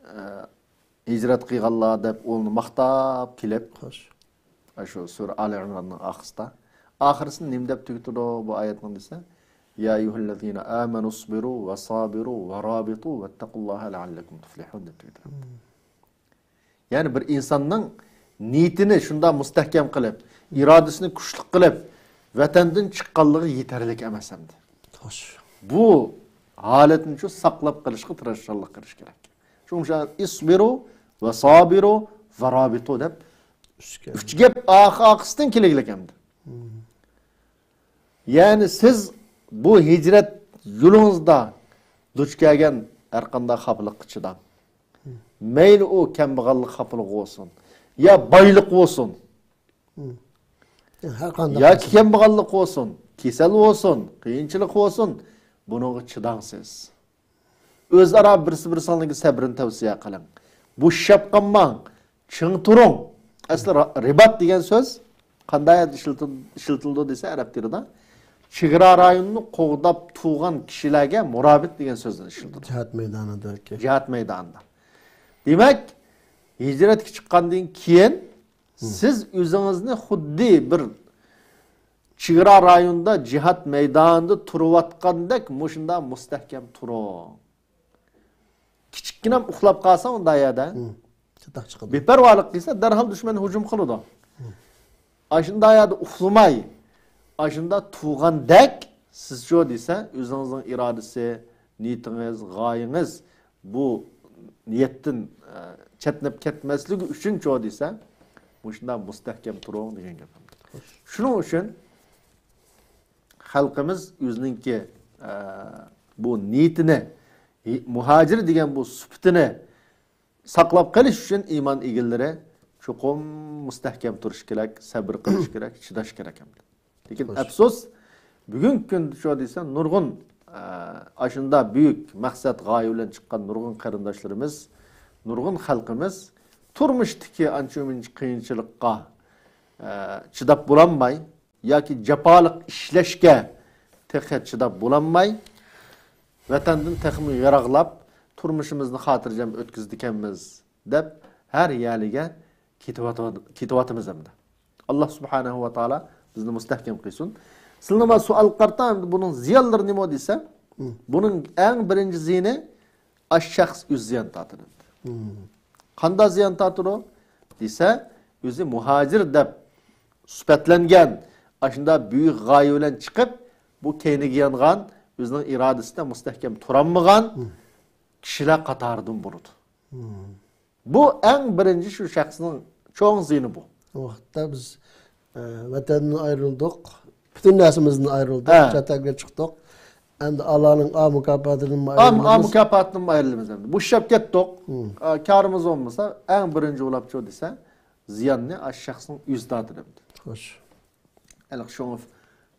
ئە، ھىجرەت قىلغانلار دەپ ئۇلارنى ماختاپ كېلىپ، خوش. ئاشۇ سۈرە ئالى ئىمراننىڭ ئاخىرىسىدا. ئاخىرىسىنى نېمە دەپ تۈگىتىدۇ بۇ ئايەتنىڭ دېسە، يا أيها الذين آمنوا اصبروا وصابروا ورابطوا واتقوا الله لعلكم تفلحون دەپ تۈگىتىدۇ. يەنى بىر ئىنساننىڭ نىيىتىنى شۇنداق مۇستەھكەم قىلىپ، ئىرادىسىنى كۈچلۈك قىلىپ، ۋەتەندىن چىققانلىقى يېتەرلىك ئەمەس ئەمدى. خوش. بۇ ھالەتنى شۇ ساقلاپ قېلىشقا تىرىشچانلىق قىلىش كېرەك. شۇڭا ئىسبىرۇ ۋە سابىرۇ ۋە رابىتۇ دەپ ئۈچ گەپ. ئۈچ گەپ ئارقا-ئارقىسىدىن كېلىگلىك ئەمدى. يەنى سىز بۇ ھىجرەت يولىڭىزدا دۇچ كەلگەن ھەر قانداق خاپىلىققا چىداڭ. مەيلى ئۇ كەمبەغەللىك خاپىلىقى بولسۇن، يا بايلىق بولسۇن، ھەر قانداق ياكى بولسۇن. كەمبەغەللىك بولسۇن، كېسەل بولسۇن، قىيىنچىلىق بولسۇن، بۇنىڭغا چىداڭ سىز. ئۆزئارا بىرسى بىرسىڭلارغا سەبرىنى تەۋسىيە قىلىڭ. بوشىشىپ قالماڭ، چىڭ تۇرۇڭ. ئەسلى را-، رىبات دېگەن سۆز قانداق يەردە ئىشلىتىل-، ئىشلىتىلىدۇ دېسە، ئەرەب تىلىدا چېگرا رايونىنى قوغداپ تۇرغان كىشىلەرگە مۇرابىت دېگەن سۆزنى ئىشلىتىدۇ. جىھاد مەيدانىدا. جىھاد مەيدانىدا. دېمەك، ھىجرەتكە چىققاندىن كېيىن سىز ئۆزىڭىزنى خۇددى بىر چېگرا رايونىدا، جىھاد مەيدانىدا تۇرۇۋاتقاندەك مۇشۇنداق مۇستەھكەم تۇرۇڭ. كىچىككىنەم ئۇخلاپ قالسا ئۇنداق يەردە، چاتاق چىقىدۇ. بىپەرۋالىق قىلسا دەرھال دۈشمەن ھۇجۇم قىلىدۇ. ئاشۇنداق يەردە ئۇخلىماي، ئاشۇنداق تۇرغاندەك سىزچۇ دېسە، ئۆزىڭىزنىڭ ئىرادىسى، نىيىتىڭىز، غايىڭىز بۇ نىيەتتىن، ئە، چەتنەپ كەتمەسلىكى ئۈچۈنچۇ دېسە، مۇشۇنداق مۇستەھكەم تۇرۇڭ دېگەن گەپ. شۇنىڭ ئۈچۈن خەلقىمىز ئۆزىنىڭكى، ئە، بۇ نىيىتىنى، مۇھاجىر دېگەن بۇ سۈپىتىنى ساقلاپ قېلىش ئۈچۈن ئىمان ئىگىلىرى چوقۇم مۇستەھكەم تۇرۇش كېرەك، سەبرى قىلىش كېرەك، چىداش كېرەك ئەمدى. لېكىن ئەپسۇس، بۈگۈنكى كۈندە شۇ دېسە، نۇرغۇن، ئە، ئاشۇنداق بۈيۈك مەقسەت، غايە بىلەن چىققان نۇرغۇن قېرىنداشلىرىمىز نۇرغۇن خەلقىمىز تۇرمۇشتىكى ئانچە مۇنچە قىيىنچىلىققا، ئە، چىداپ بولالماي ياكى جاپالىق ئىشلەشكە تېخى چىداپ بولالماي، ۋەتەندىن تېخىمۇ يىراقلاپ، تۇرمۇشىمىزنى خاتىرجەم ئۆتكۈزىدىكەنمىز دەپ ھەر يەرلىگە كېتىۋاتىۋات-، كېتىۋاتىمىز ئەمدى. ئاللا سۇبھانەھۇ ۋە تائالا بىزنى مۇستەھكەم قىلسۇن. سىلىنىڭ سوئال قارتا، ئەمدى بۇنىڭ زىيانلىرى نېمە دېسە، بۇنىڭ ئەڭ بىرىنچى زىيىنى ئاشۇ شەخس ئۆزى زىيان تارتىدۇ. قانداق زىيان تارتىدۇ دېسە، ئۆزى مۇھاجىر دەپ سۈپەتلەنگەن، ئاشۇنداق بۈيۈك غايە بىلەن چىقىپ، بۇ كەينىگە يانغان، ئۆزىنىڭ ئىرادىسىدە مۇستەھكەم تۇرالمىغان كىشىلەر قاتارىدىن بولىدۇ. بۇ ئەڭ بىرىنچى شۇ شەخسنىڭ چوڭ زىيىنى بۇ. ئۇ ۋاقىتتا بىز، ئە، ۋەتەندىن ئايرىلدۇق، پۈتۈن نەرسىمىزدىن ئايرىلدۇق، چەت ئەلگە چىقتۇق. ئەمدى ئاللانىڭ ئا مۇكاپاتىدىن ئا، ئا مۇكاپاتىدىن ئايرىلىمىز ئەمدى. بوشاپ كەتتۇق. ئا، كارىمىز بولمىسا، ئەڭ بىرىنچى بولۇپچۇ دېسە، زىياننى ئاشۇ شەخسنىڭ ئۆزى تارتىدۇ ئەمدى. خوش. ھېلىقى شۇڭا،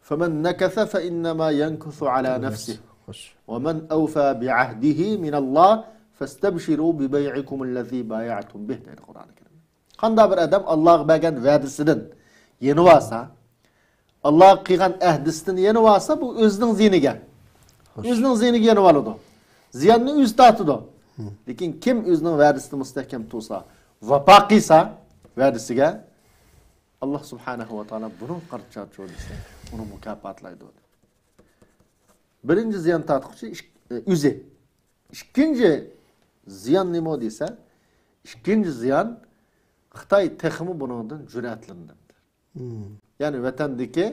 فمن نكث فإنما ينكث على نفسه. خوش. ومن أوفى بعهده من الله فاستبشروا ببيعكم الذي بايعتم به دەيدۇ قۇرئانى كەرىم. قانداق بىر ئادەم ئاللاغا بەرگەن ۋەدىسىدىن يېنىۋالسا، ئاللاغا قىلغان ئەھدىسىدىن يېنىۋالسا، بۇ ئۆزىنىڭ زىيىنىگە. خوش. ئۆزىنىڭ زىيىنىگە يېنىۋالىدۇ. زىياننى ئۆزى تارتىدۇ. لېكىن كىم ئۆزىنىڭ ۋەدىسىدە مۇستەھكەم تۇرسا، ۋاپا قىلسا ۋەدىسىگە، ئاللا سۇبھانەھۇ ۋە تائالا بۇنىڭ قارىچاتچۇ دېسە، ئۇنى مۇكاپاتلايدۇ. بىرىنچى زىيان تارتقۇچى ئىك-، ئۆزى. ئىككىنچى زىيان نېمە دېسە، ئىككىنچى زىيان خىتاي تېخىمۇ بۇنىڭدىن جۈرئەتلىنىدۇ. مم. يەنى ۋەتەندىكى،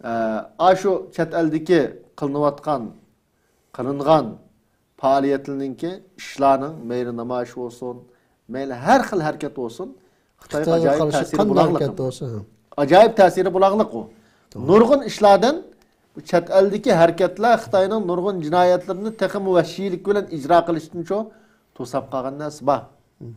ئە، ئاشۇ چەت ئەلدىكى قىلىنىۋاتقان، قىلىنغان پائالىيەتلەرنىڭكى، ئىشلارنىڭ، مەيلى نامايىش بولسۇن، مەيلى ھەر خىل ھەرىكەت بولسۇن، خىتايغا خىتايغا ئاجايىپ قارشى تەسىرى قانداق بولغانلىق. ھەرىكەت بولسا، ھە. ئاجايىپ تەسىرى بولغانلىق ئۇ. توغرا. نۇرغۇن ئىشلاردىن بۇ چەت ئەلدىكى ھەرىكەتلەر خىتاينىڭ نۇرغۇن جىنايەتلىرىنى تېخىمۇ ۋەھشىيلىك بىلەن ئىجرا قىلىشتىنچۇ توساپ قالغان نەرسە بار. مم.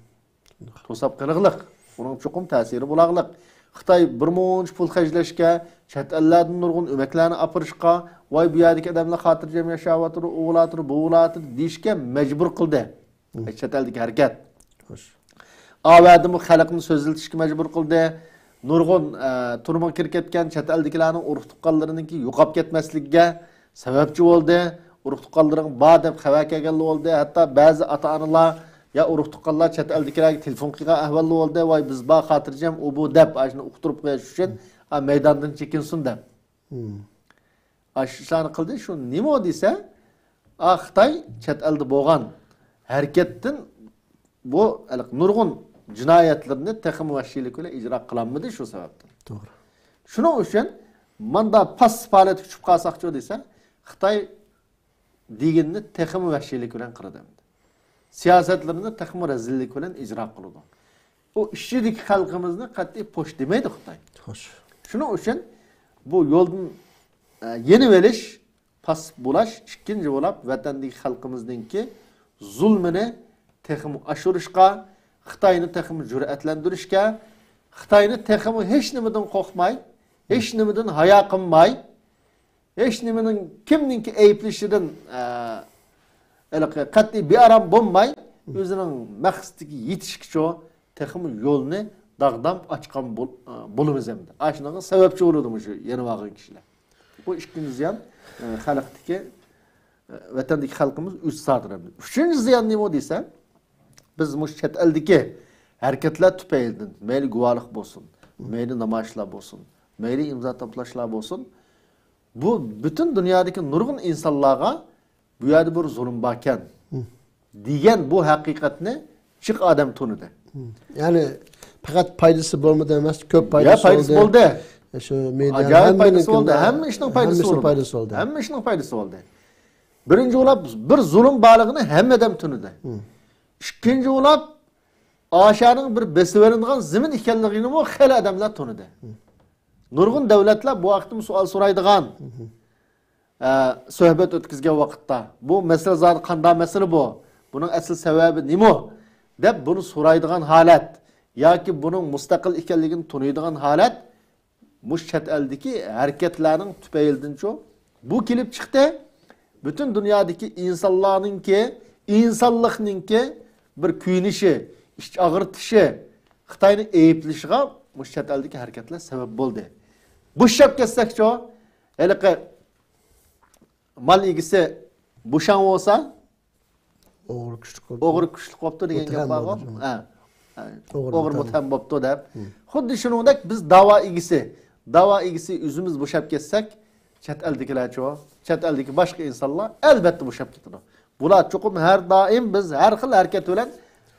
توساپ قېلىغلىق. ئۇنىڭ چوقۇم تەسىرى بولاغلىق. خىتاي بىر مۇنچە پۇل خەجلەشكە، چەت ئەللەردىن نۇرغۇن ئۆمەكلەرنى ئاپىرىشقا، ۋاي، بۇ يەردىكى ئادەملەر خاتىرجەم ياشاۋاتىدۇ، ئۇۋىلاتىدۇ، بۇۋىلاتىدۇ دېيىشكە مەجبۇر قىلدى. مم. چەت ئەلدىكى ھەرىكەت. خوش. ئاۋەدىمۇ خەلقنى سۆزلىتىشكە مەجبۇر قىلدى. نۇرغۇن، ئە، تۈرمىگە كىرىپ كەتكەن چەت ئەلدىكىلەرنىڭ ئۇرۇق تۇغقانلىرىنىڭكى يوقاپ كەتمەسلىكىگە سەۋەبچى بولدى. ئۇرۇق تۇغقانلىرىڭ بار دەپ خەۋەر كەلگەنلا بولدى. ھەتتا بەزى ئاتا-ئانىلار يا ئۇرۇق تۇغقانلار چەت ئەلدىكىلەرگە تېلېفون قىلغان ئەھۋاللا بولدى. ۋاي، بىز بار، خاتىرجەم، ئۇ بۇ دەپ، ئاشۇنى ئۇقتۇرۇپ قويۇش ئۈچۈن، ئا، مەيداندىن چېكىنسۇن دەپ. مم. ئاشۇ ئىشلارنى قىلدى. شۇ نېمە دېسە، ئا، خىتاي چەت ئەلدە بولغان ھەرىكەتتىن بۇ ھېلىقى نۇرغۇن جىنايەتلىرىنى تېخىمۇ ۋەھشىيلىك بىلەن ئىجرا قىلالمىدى شۇ سەۋەبتىن. توغرا. شۇنىڭ ئۈچۈن ماندا پاسسىپ ھالەتكە چۈشۈپ قالساقچۇ دېسە، خىتاي دېگىنىنى تېخىمۇ ۋەھشىيلىك بىلەن قىلىدۇ ئەمدى. سىياسەتلىرىنى تېخىمۇ رەزىللىك بىلەن ئىجرا قىلىدۇ. ئۇ ئىچىدىكى خەلقىمىزنى قەتئىي پوش دېمەيدۇ خىتاي. خوش. شۇنىڭ ئۈچۈن بۇ يولدىن، ئە، يېنىۋېلىش، پاسسىپ بولاش، ئىككىنچى بولاپ، ۋەتەندىكى خەلقىمىزنىڭكى زۇلمىنى تېخىمۇ ئاشۇرۇشقا، خىتاينى تېخىمۇ جۈرئەتلەندۈرۈشكە، خىتاينى تېخىمۇ ھېچ نېمىدىن قورقماي، ھېچ نېمىدىن ھايا قىلماي، ھېچ نېمىنىڭ، كىمنىڭكى ئەيىبلىشىدىن، ئە، ھېلىقى قەتئىي بىئارام بولماي، ئۆزىنىڭ مەقسىتىگە يېتىشكىچە تېخىمۇ يولنى داغدام ئاچقان بول-، ئە، بولىمىز ئەمدى. ئاشۇنىڭغا سەۋەبچى بولىدۇ مۇشۇ يېنىۋالغان كىشىلەر. بۇ ئىككىنچى زىيان، ئە، خەلقتىكى، ئە، ۋەتەندىكى خەلقىمىز ئۆز سادىر ئەمدى. ئۈچىنچى زىيان نېمە دېسە، بىز مۇشۇ چەت ئەلدىكى ھەرىكەتلەر تۈپەيلىدىن، مەيلى گۇۋاھلىق بولسۇن، مەيلى نامايىشلار بولسۇن، مەيلى ئىمزا توپلاشلار بولسۇن، بۇ پۈتۈن دۇنيادىكى نۇرغۇن ئىنسانلارغا بۇ يەردە بىر زۇلۇم باركەن، دېگەن بۇ ھەقىقەتنى جىق ئادەم تونۇدى. يەنى پەقەت پايدىسى بولمىدى ئەمەس، كۆپ پايدىسى بولدى. شۇ مېدىيانىڭ ئاجايىپ پايدىسى بولدى. ھەممە ئىشنىڭ پايدىسى بولدى. ھەممە ئىشنىڭ پايدىسى بولدى. بىرىنچى بولاپ بىر زۇلۇم بارلىقىنى ھەممە ئادەم تونۇدى. ئىككىنچى بولاپ ئاشانىڭ بىر بېسىۋېلىنغان زېمىن ئىكەنلىكىنىمۇ خېلى ئادەملەر تونۇدى. نۇرغۇن دۆلەتلەر بۇ ھەقتىمۇ سوئال سورايدىغان، ئە، سۆھبەت ئۆتكۈزگەن ۋاقىتتا، بۇ مەسىلە زادى قانداق مەسىلە بۇ؟ بۇنىڭ ئەسلى سەۋەبى نېمە؟ دەپ بۇنى سورايدىغان ھالەت ياكى بۇنىڭ مۇستەقىل ئىكەنلىكىنى تونۇيدىغان ھالەت مۇشۇ چەت ئەلدىكى ھەرىكەتلەرنىڭ تۈپەيلىدىنچۇ بۇ كېلىپ چىقتى. پۈتۈن دۇنيادىكى ئىنسانلارنىڭكى، ئىنسانلىقنىڭكى بىر كۆيۈنۈشى، ئىچ ئاغرىتىشى، خىتاينى ئەيىبلىشىغا مۇشۇ چەت ئەلدىكى ھەرىكەتلەر سەۋەب بولدى. بوشاپ كەتسەكچۇ، ھېلىقى مال ئىگىسى بوشاڭ بولسا، ئوغرى كۈچلۈك بوپتۇ. ئوغرى كۈچلۈك بوپتۇ دېگەن گەپ بارغۇ. ھە. ئوغرى مۇتتەھەم بوپتۇ دەپ. خۇددى شۇنىڭدەك بىز داۋا ئىگىسى، داۋا ئىگىسى ئۆزىمىز بوشاپ كەتسەك، چەت ئەلدىكىلەرچۇ؟ چەت ئەلدىكى باشقا ئىنسانلار ئەلۋەتتە بوشاپ كېتىدۇ. بۇلار چوقۇم ھەر دائىم بىز ھەر خىل ھەرىكەت بىلەن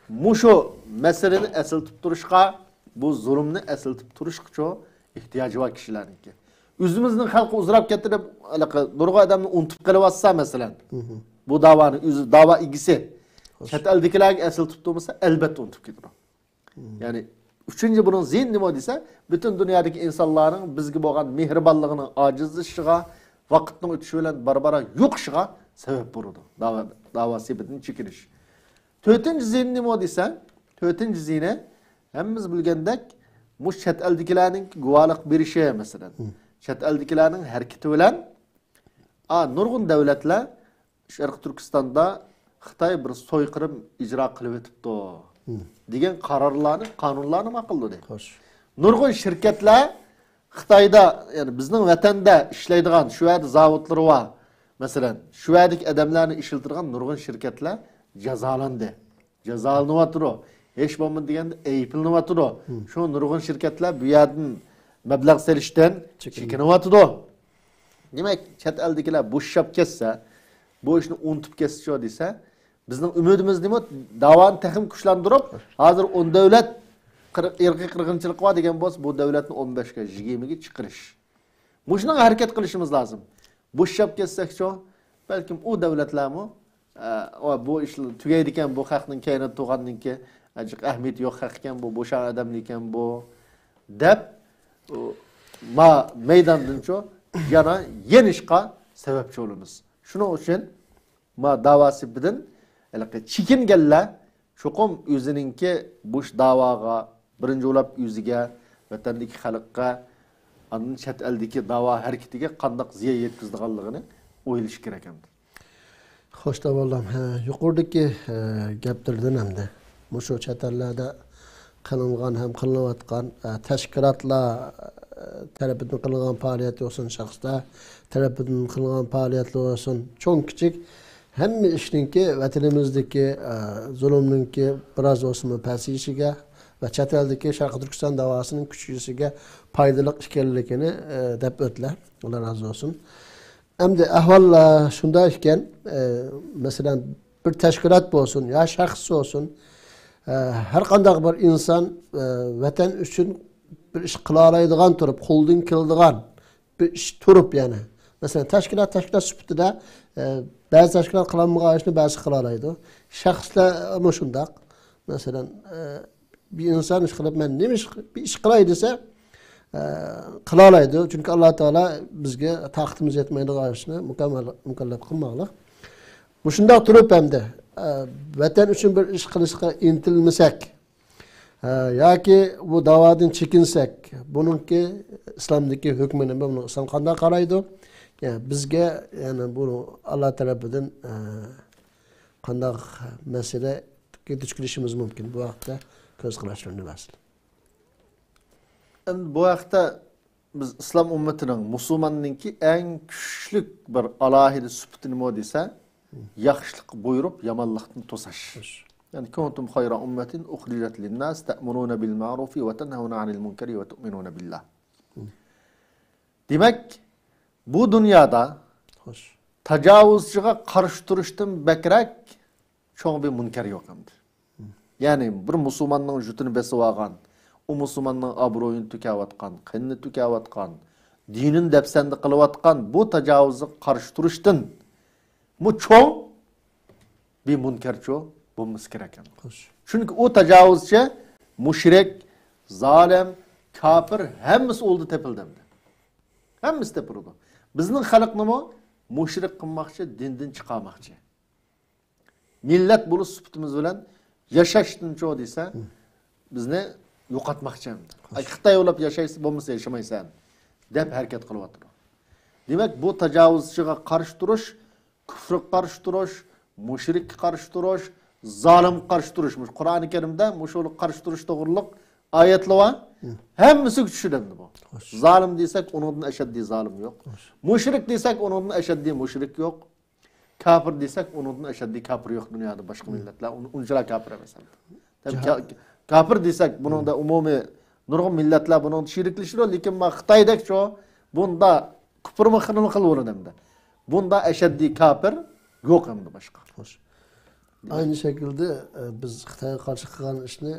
مۇشۇ مەسىلىنى ئەسلىتىپ تۇرۇشقا، بۇ زۇلۇمنى ئەسلىتىپ تۇرۇشقىچۇ ئېھتىياجى بار كىشىلەرنىڭكى. ئۆزىمىزنىڭ خەلقى ئۇزراپ كەتتى دەپ، ھېلىقى نۇرغۇن ئادەمنى ئۇنتۇپ قېلىۋاتسا، مەسىلەن، بۇ داۋانى ئۆزى، داۋا ئىگىسى چەت ئەلدىكىلەرگە ئەسلىتىپ تۇرمىسا، ئەلۋەتتە ئۇنتۇپ كېتىدۇ. يەنى ئۈچىنچى بۇنىڭ زىيىنى نېمە دېسە، پۈتۈن دۇنيادىكى ئىنسانلارنىڭ بىزگە بولغان مېھرىبانلىقىنىڭ ئاجىزلىشىشىغا، ۋاقىتنىڭ ئۆتۈشى بىلەن بارا-بارا يوقىشىغا سەۋەب بولىدۇ. داۋا، داۋا سېپىدىن چېكىنىش. تۆتىنچى زىيىنى نېمە دېسە، تۆتىنچى زىيىنى ھەممىمىز بىلگەندەك، مۇشۇ چەت ئەلدىكىلەرنىڭ گۇۋاھلىق بېرىشى، مەسىلەن، چەت ئەلدىكىلەرنىڭ ھەرىكىتى بىلەن، ئا، نۇرغۇن دۆلەتلەر شەرقىي تۈركىستاندا خىتاي بىر سويقىرىم ئىجرا قىلىۋېتىپتۇ دېگەن قارارلارنى، قانۇنلارنى ماقۇللىدى. خوش. نۇرغۇن شىركەتلەر خىتايدا، يەنى بىزنىڭ ۋەتەندە ئىشلەيدىغان، شۇ يەردە زاۋۇتلىرى بار، مەسىلەن، شۇ يەردىكى ئادەملەرنى ئىشلىتىدىغان نۇرغۇن شىركەتلەر جازالاندى. جازالىنىۋاتىدۇ. ھېچ بولمىدى دېگەندە ئەيىبلىنىۋاتىدۇ. شۇ نۇرغۇن شىركەتلەر بۇ يەردىن مەبلەغ سېلىشتىن چېكىنىۋاتىدۇ. دېمەك، چەت ئەلدىكىلەر بوشاپ كەتسە، بۇ ئىشنى ئۇنتۇپ كەتسىچۇ دېسە، بىزنىڭ ئۈمىدىمىز نېمە؟ داۋانى تېخىمۇ كۈچلەندۈرۈپ، ھازىر ئون دۆلەت قىر-، ئىرقىي قىرغىنچىلىق بار دېگەن بولسا، بۇ دۆلەتنى ئون بەشكە، يىگىرمىگە چىقىرىش. مۇشۇنىڭغا ھەرىكەت قىلىشىمىز لازىم. بوشاپ كەتسەكچۇ، بەلكىم ئۇ دۆلەتلەرمۇ، ئە، بۇ ئىش تۈگەيدىكەن، بۇ خەقنىڭ كەينىدە تۇرغاندىن كېيىن، ئەجىق ئەھمىيىتى يوق خەق ئىكەن بۇ، بوشاڭ ئادەملىكەن بۇ، دەپ، ئۇ، ما مەيداندىنچۇ يەنە يېنىشقا سەۋەبچى بولىمىز. شۇنىڭ ئۈچۈن ما داۋا سېپىدىن ھېلىقى چېكىنگەنلەر چوقۇم ئۆزىنىڭكى بۇ داۋاغا، بىرىنچى بولاپ ئۆزىگە، ۋەتەندىكى خەلققە، ئاندىن چەت ئەلدىكى داۋا ھەرىكىتىگە قانداق زىيان يەتكۈزىدىغانلىقىنى ئويلىشى كېرەك ئەمدى. خوش، داۋاللام. ھە، يۇقىرىدىكى، ھە، گەپلىرىدىن ئەمدى مۇشۇ چەت ئەللەردە قىلىنغان ھەم قىلىنىۋاتقان، ھە، تەشكىلاتلار، ھە، تەرىپىدىن قىلىنغان پائالىيەت بولسۇن، شەخسلەر تەرىپىدىن قىلىنغان پائالىيەتلەر بولسۇن، چوڭ كىچىك ھەممە ئىشنىڭكى ۋەتىنىمىزدىكى، ئە، زۇلۇمنىڭكى بىراز بولسىمۇ پەسىيىشىگە ۋە چەت ئەلدىكى شەرقىي تۈركىستان داۋاسىنىڭ كۈچىيىشىگە پايدىلىق ئىكەنلىكىنى، ئە، دەپ ئۆتتىلەر. ئاللا رازى بولسۇن. ئەمدى ئەھۋال، ئە، شۇنداق ئىكەن، ئە، مەسىلەن، بىر تەشكىلات بولسۇن يا شەخس بولسۇن، ئە، ھەر قانداق بىر ئىنسان، ئە، ۋەتەن ئۈچۈن بىر ئىش قىلالايدىغان تۇرۇپ، قولىدىن كېلىدىغان بىر ئىش تۇرۇپ، يەنى، مەسىلەن، تەشكىلات، تەشكىلات سۈپىتىدە، ئە، بەزى تەشكىلات قىلالمىغان ئىشنى بەزىسى قىلالايدۇ. شەخسلەرمۇ شۇنداق. مەسىلەن، ئە، بىر ئىنسان ئىش قىلىپ، مەن نېمە ئىش، بىر ئىش قىلاي دېسە، ئە، قىلالايدۇ. چۈنكى ئاللا تائالا بىزگە تاقىتىمىز يەتمەيدىغان ئىشنى مۇكەممەل، مۇكەللەپ قىلماقلىق. مۇشۇنداق تۇرۇپ ئەمدى، ئە، ۋەتەن ئۈچۈن بىر ئىش قىلىشقا ئىنتىلمىسەك، ئە، ياكى بۇ داۋادىن چېكىنسەك، بۇنىڭكى ئىسلامدىكى ھۆكمى نېمە؟ بۇنى ئىسلام قانداق قارايدۇ؟ يا، بىزگە، يەنى بۇ ئاللا تەرىپىدىن، ئە، قانداق مەسىلە دۇچ كېلىشىمىز مۇمكىن؟ بۇ ھەقتە كۆز قاراشلىرىنى بەرسىلە. ئەمدى بۇ ھەقتە بىز ئىسلام ئۈممىتىنىڭ، مۇسۇلماننىڭكى ئەڭ كۈچلۈك بىر ئالاھىدە سۈپىتى نېمە دېسە، ياخشىلىققا بۇيرۇپ، يامانلىقتىن توساش. خوش. يەنى، كُنتُم خَيْرَ أُمَّةٍ أُخْرِجَتْ لِلنَّاسِ تَأْمُرُونَ بِالْمَعْرُوفِ وَتَنْهَوْنَ عَنِ الْمُنْكَرِ وَتُؤْمِنُونَ بِاللَّهِ. دېمەك، بۇ دۇنيادا خوش. تاجاۋۇزچىغا قارشى تۇرۇشتىن بەكرەك چوڭ بىر مۇنكەر يوق ئەمدى. يەنى بىر مۇسۇلماننىڭ جۈتىنى بېسىۋالغان، ئۇ مۇسۇلماننىڭ ئابرۇيىنى تۆكەۋاتقان، قېنىنى تۆكەۋاتقان، دىنىنى دەپسەندە قىلىۋاتقان بۇ تاجاۋۇزغا قارشى تۇرۇشتىن مۇ چوڭ بىر مۇنكەرچۇ بولمىسا كېرەك ئەمدى. خوش. چۈنكى ئۇ تاجاۋۇزچى، مۇشرىك، زالىم، كاپىر ھەممىسى ئۇلدا تېپىلدى ئەمدى. ھەممىسى تېپىلىدۇ. بىزنىڭ خەلقنىمۇ مۇشرىك قىلماقچى، دىندىن چىقارماقچى. مىللەت بولۇش سۈپىتىمىز بىلەن ياشاشتىنچۇ دېسە، بىزنى يوقاتماقچى ئەمدى. خوش. ئاي، خىتاي بولاپ ياشايسەن، بولمىسا ياشىمايسەن، دەپ ھەرىكەت قىلىۋاتىدۇ. دېمەك، بۇ تاجاۋۇزچىغا قارشى تۇرۇش، كۇفرغا قارشى تۇرۇش، مۇشرىككە قارشى تۇرۇش، زالىمغا قارشى تۇرۇش. مۇشۇ قۇرئانى كەرىمدە مۇشۇغا قارشى تۇرۇش توغرۇلۇق ئايەتلەر بار. ھەممىسىگە چۈشىدۇ ئەمدى بۇ. خوش. زالىم دېسەك، ئۇنىڭدىن ئەشەددىي زالىم يوق. خوش. مۇشرىك دېسەك، ئۇنىڭدىن ئەشەددىي مۇشرىك يوق. كاپىر دېسەك، ئۇنىڭدىن ئەشەددىي كاپىر يوق دۇنيادا، باشقا مىللەتلەر ئۇن-، ئۇنچىلا كاپىر ئەمەس. دەپ جاھا- كا-، كاپىر دېسەك، بۇنىڭدا ئومۇمىي نۇرغۇن مىللەتلەر بۇنىڭدا شېرىكلىشىدۇ، لېكىن ما خىتايدەكچۇ، بۇندا كۇپرمۇ خىلمۇ خىل بولىدۇ ئەمدى. بۇندا ئەشەددىي كاپىر يوق ئەمدى باشقا. خوش. ئاينى شەكىلدە، ئە، بىز خىتايغا قارشى قىلغان ئىشنى،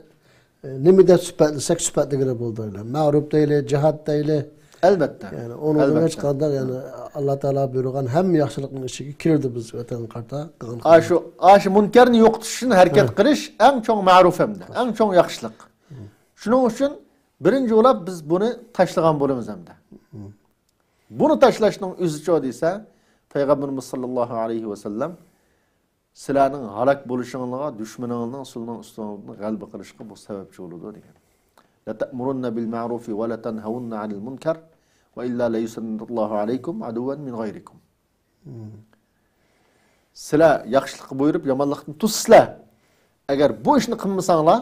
ئە، نېمە دەپ سۈپەتلىسەك، سۈپەتلىگىلى بولىدۇ. مەغرۇپ دەيلى، جىھاد دەيلى. ئەلۋەتتە. يەنى ئۇنىڭدىن ئەلۋەتتە. ھېچقانداق، يەنى ئاللا تائالا بۇيرۇغان ھەممە ياخشىلىقنىڭ ئىچىگە كىرىدۇ بىز ۋەتەنگە قارىتا قىلغان ئاشۇ، ئاشۇ مۇنكەرنى يوقىتىش ئۈچۈن ھەرىكەت قىلىش ئەڭ چوڭ مەرۇپ ئەمدى. ئەڭ چوڭ ياخشىلىق. شۇنىڭ ئۈچۈن بىرىنچى بولاپ بىز بۇنى تاشلىغان بولىمىز ئەمدى. بۇنى تاشلاشنىڭ ئۆزىچۇ دېسە، پەيغەمبىرىمىز ساللاللاھۇ ئەلەيھى ۋەسەللەم، سىلەرنىڭ ھالاك بولۇشۇڭلارغا دۈشمىنىڭلارنىڭ سىلىنىڭ ئۈستىڭلاردىن غەلىبە قىلىشقا بۇ سەۋەبچى بولىدۇ دېگەن. لَتَأْمُرُنَّ بِالْمَعْرُوفِ وَلَتَنْهَوُنَّ عَنِ الْمُنْكَرِ وَإِلَّا لَيُسَلِّطَ اللَّهُ عَلَيْكُمْ عَدُوًّا مِنْ غَيْرِكُمْ. سىلەر ياخشىلىققا بۇيرۇپ، يامانلىقتىن توسىسىلەر. ئەگەر بۇ ئىشنى قىلمىساڭلار،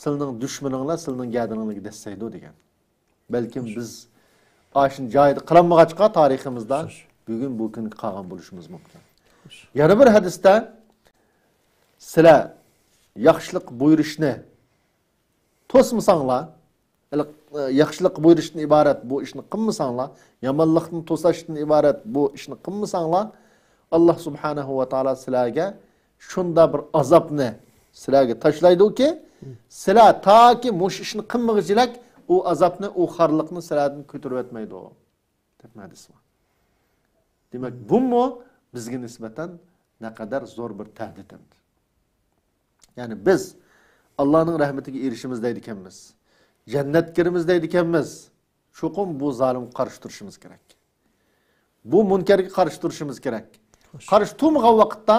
سىلىنىڭ دۈشمىنىڭلار سىلىنىڭ گەدىنىڭلارغا دەسسەيدۇ دېگەن. بەلكىم بىز ئاشۇنى جايىدا قىلالمىغاچقا تارىخىمىزدا بۈگۈن بۇ كۈنگە قالغان بولۇشىمىز مۇمكىن. يەنە بىر ھەدىستە، سىلەر ياخشىلىق بۇيرۇشنى توسمىساڭلار، ياخشىلىق بۇيرۇشتىن ئىبارەت بۇ ئىشنى قىلمىساڭلار، يامانلىقتىن توساشتىن ئىبارەت بۇ ئىشنى قىلمىساڭلار، ئاللا سۇبھانەھۇ ۋە تائالا سىلەرگە شۇنداق بىر ئازابنى سىلەرگە تاشلايدۇكى، سىلەر تاكى مۇشۇ ئىشنى قىلمىغۇچىلەك ئۇ ئازابنى، ئۇ خارلىقنى سىلەردىن كۆتۈرۈۋەتمەيدۇ، دەپ ھەدىس بار. دېمەك، بۇمۇ بىزگە نىسبەتەن نەقەدەر زور بىر تەھدىت ئەمدى. يەنى بىز ئاللانىڭ رەھمىتىگە ئېرىشىمىز دەيدىكەنمىز، جەننەتكە كىرىمىز دەيدىكەنمىز، چوقۇم بۇ زالىمغا قارشى تۇرۇشىمىز كېرەك. بۇ مۇنكەرگە قارشى تۇرۇشىمىز كېرەك. قارشى تۇرمىغان ۋاقىتتا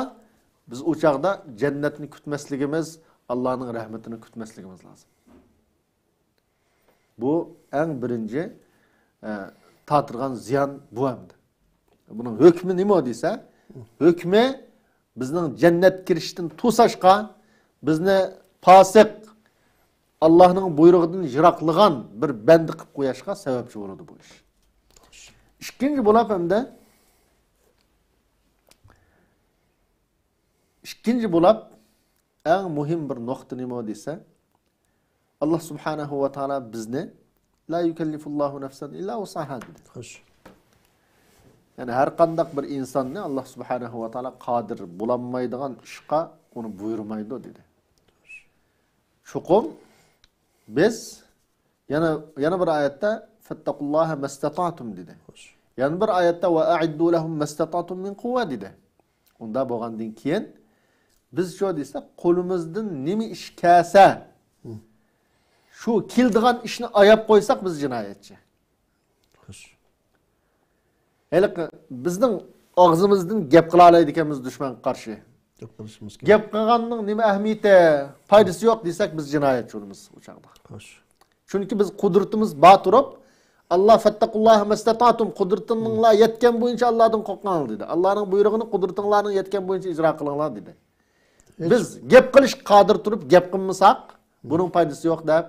بىز ئۇ چاغدا جەننەتنى كۈتمەسلىكىمىز، ئاللانىڭ رەھمىتىنى كۈتمەسلىكىمىز لازىم. بۇ ئەڭ بىرىنچى، ئە، تارتىدىغان زىيان بۇ ئەمدى. بۇنىڭ ھۆكمى نېمە دېسە، ھۆكمى بىزنىڭ جەننەت كىرىشتىن توساشقا، بىزنى پاسىق، ئاللانىڭ بۇيرۇقىدىن يىراقلىغان بىر بەندە قىلىپ قوياشقا سەۋەبچى بولىدۇ بۇ ئىش. ئىككىنچى بولاپ ئەمدى، ئىككىنچى بولاپ ئەڭ مۇھىم بىر نۇقتا نېمە دېسە، ئاللا سۇبھانەھۇ ۋە تائالا بىزنى «لا يۇكەللىفۇللاھۇ نەفسەن ئىللا ۋۇسئەھا» دېدى. خوش. يەنى ھەر قانداق بىر ئىنساننى ئاللا سۇبھانەھۇ ۋە تائالا قادىر بولالمايدىغان ئىشقا ئۇنى بۇيرۇمايدۇ دېدى. چوقۇم بىز يەنە، يەنە بىر ئايەتتە «فەتتەقۇللاھە مەستەتەتۇم» دېدى. خوش. يەنە بىر ئايەتتە «ۋە ئەئىددۇ لەھۇم مەستەتەتۇم مىن قۇۋۋە» دېدى. ئۇنداق بولغاندىن كېيىن بىز شۇ دېسەك، قولىمىزدىن نېمە ئىش كەلسە، شۇ كېلىدىغان ئىشنى ئاياپ قويساق، بىز جىنايەتچى. خوش. ھېلىقى بىزنىڭ ئاغزىمىزدىن گەپ قىلالايدىكەنمىز دۈشمەنگە قارشى. گەپ قىلىشىمىز كېرەك. گەپ قىلغاننىڭ نېمە ئەھمىيىتى، پايدىسى يوق دېسەك، بىز جىنايەتچى بولىمىز ئۇ چاغدا. خوش. چۈنكى بىز قۇدرىتىمىز بار تۇرۇپ، ئاللا «فەتتەقۇللاھە مەستەتەتۇم»، قۇدرىتىڭلار يەتكەن بويىچە ئاللادىن قورقۇڭلار دېدى. ئاللانىڭ بۇيرۇغىنى قۇدرىتىڭلارنىڭ يەتكەن بويىچە ئىجرا قىلىڭلار دېدى. بىز گەپ قىلىشقا قادىر تۇرۇپ گەپ قىلمىساق، بۇنىڭ پايدىسى يوق دەپ،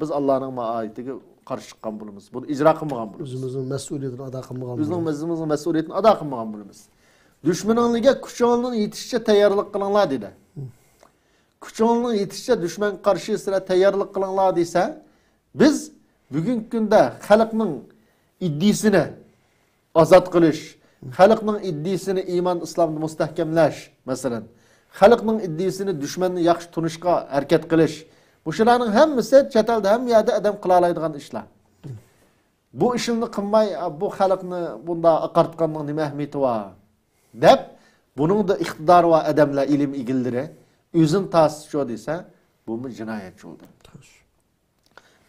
بىز ئاللانىڭ مۇ ئايىتىگە قارشى چىققان بولىمىز. بۇنى ئىجرا قىلمىغان بولىمىز. ئۆزىمىزنىڭ مەسئۇلىيىتىنى ئادا قىلمىغان بولىمىز. ئۆزىمىزنىڭ مەسئۇلىيىتىنى ئادا قىلمىغان بولىمىز. دۈشمىنىڭلارغا كۈچىڭلارنىڭ يېتىشىچە تەييارلىق قىلىڭلار دېدى. كۈچىڭلارنىڭ يېتىشىچە دۈشمەنگە قارشى سىلەر تەييارلىق قىلىڭلار دېسە، بىز بۈگۈنكى كۈندە خەلقنىڭ ئىدىيىسىنى ئازاد قىلىش، خەلقنىڭ ئىدىيىسىنى ئىمان ئىسلامدا مۇستەھكەملەش، مەسىلەن، خەلقنىڭ ئىدىيىسىنى دۈشمەننى ياخشى تونۇشقا ھەرىكەت قىلىش، مۇشۇلارنىڭ ھەممىسى چەت ئەلدە ھەممە يەردە ئادەم قىلالايدىغان ئىشلار. بۇ ئىشلارنى قىلماي، بۇ خەلقنى بۇنداق ئاقارتقاننىڭ نېمە ئەھمىيىتى بار؟ دەپ، بۇنىڭدا ئىقتىدارى بار ئادەملەر، ئىلىم ئىگىلىرى ئۆزىنى تارتسا شۇ دېسە، بۇمۇ جىنايەتچى بولدى.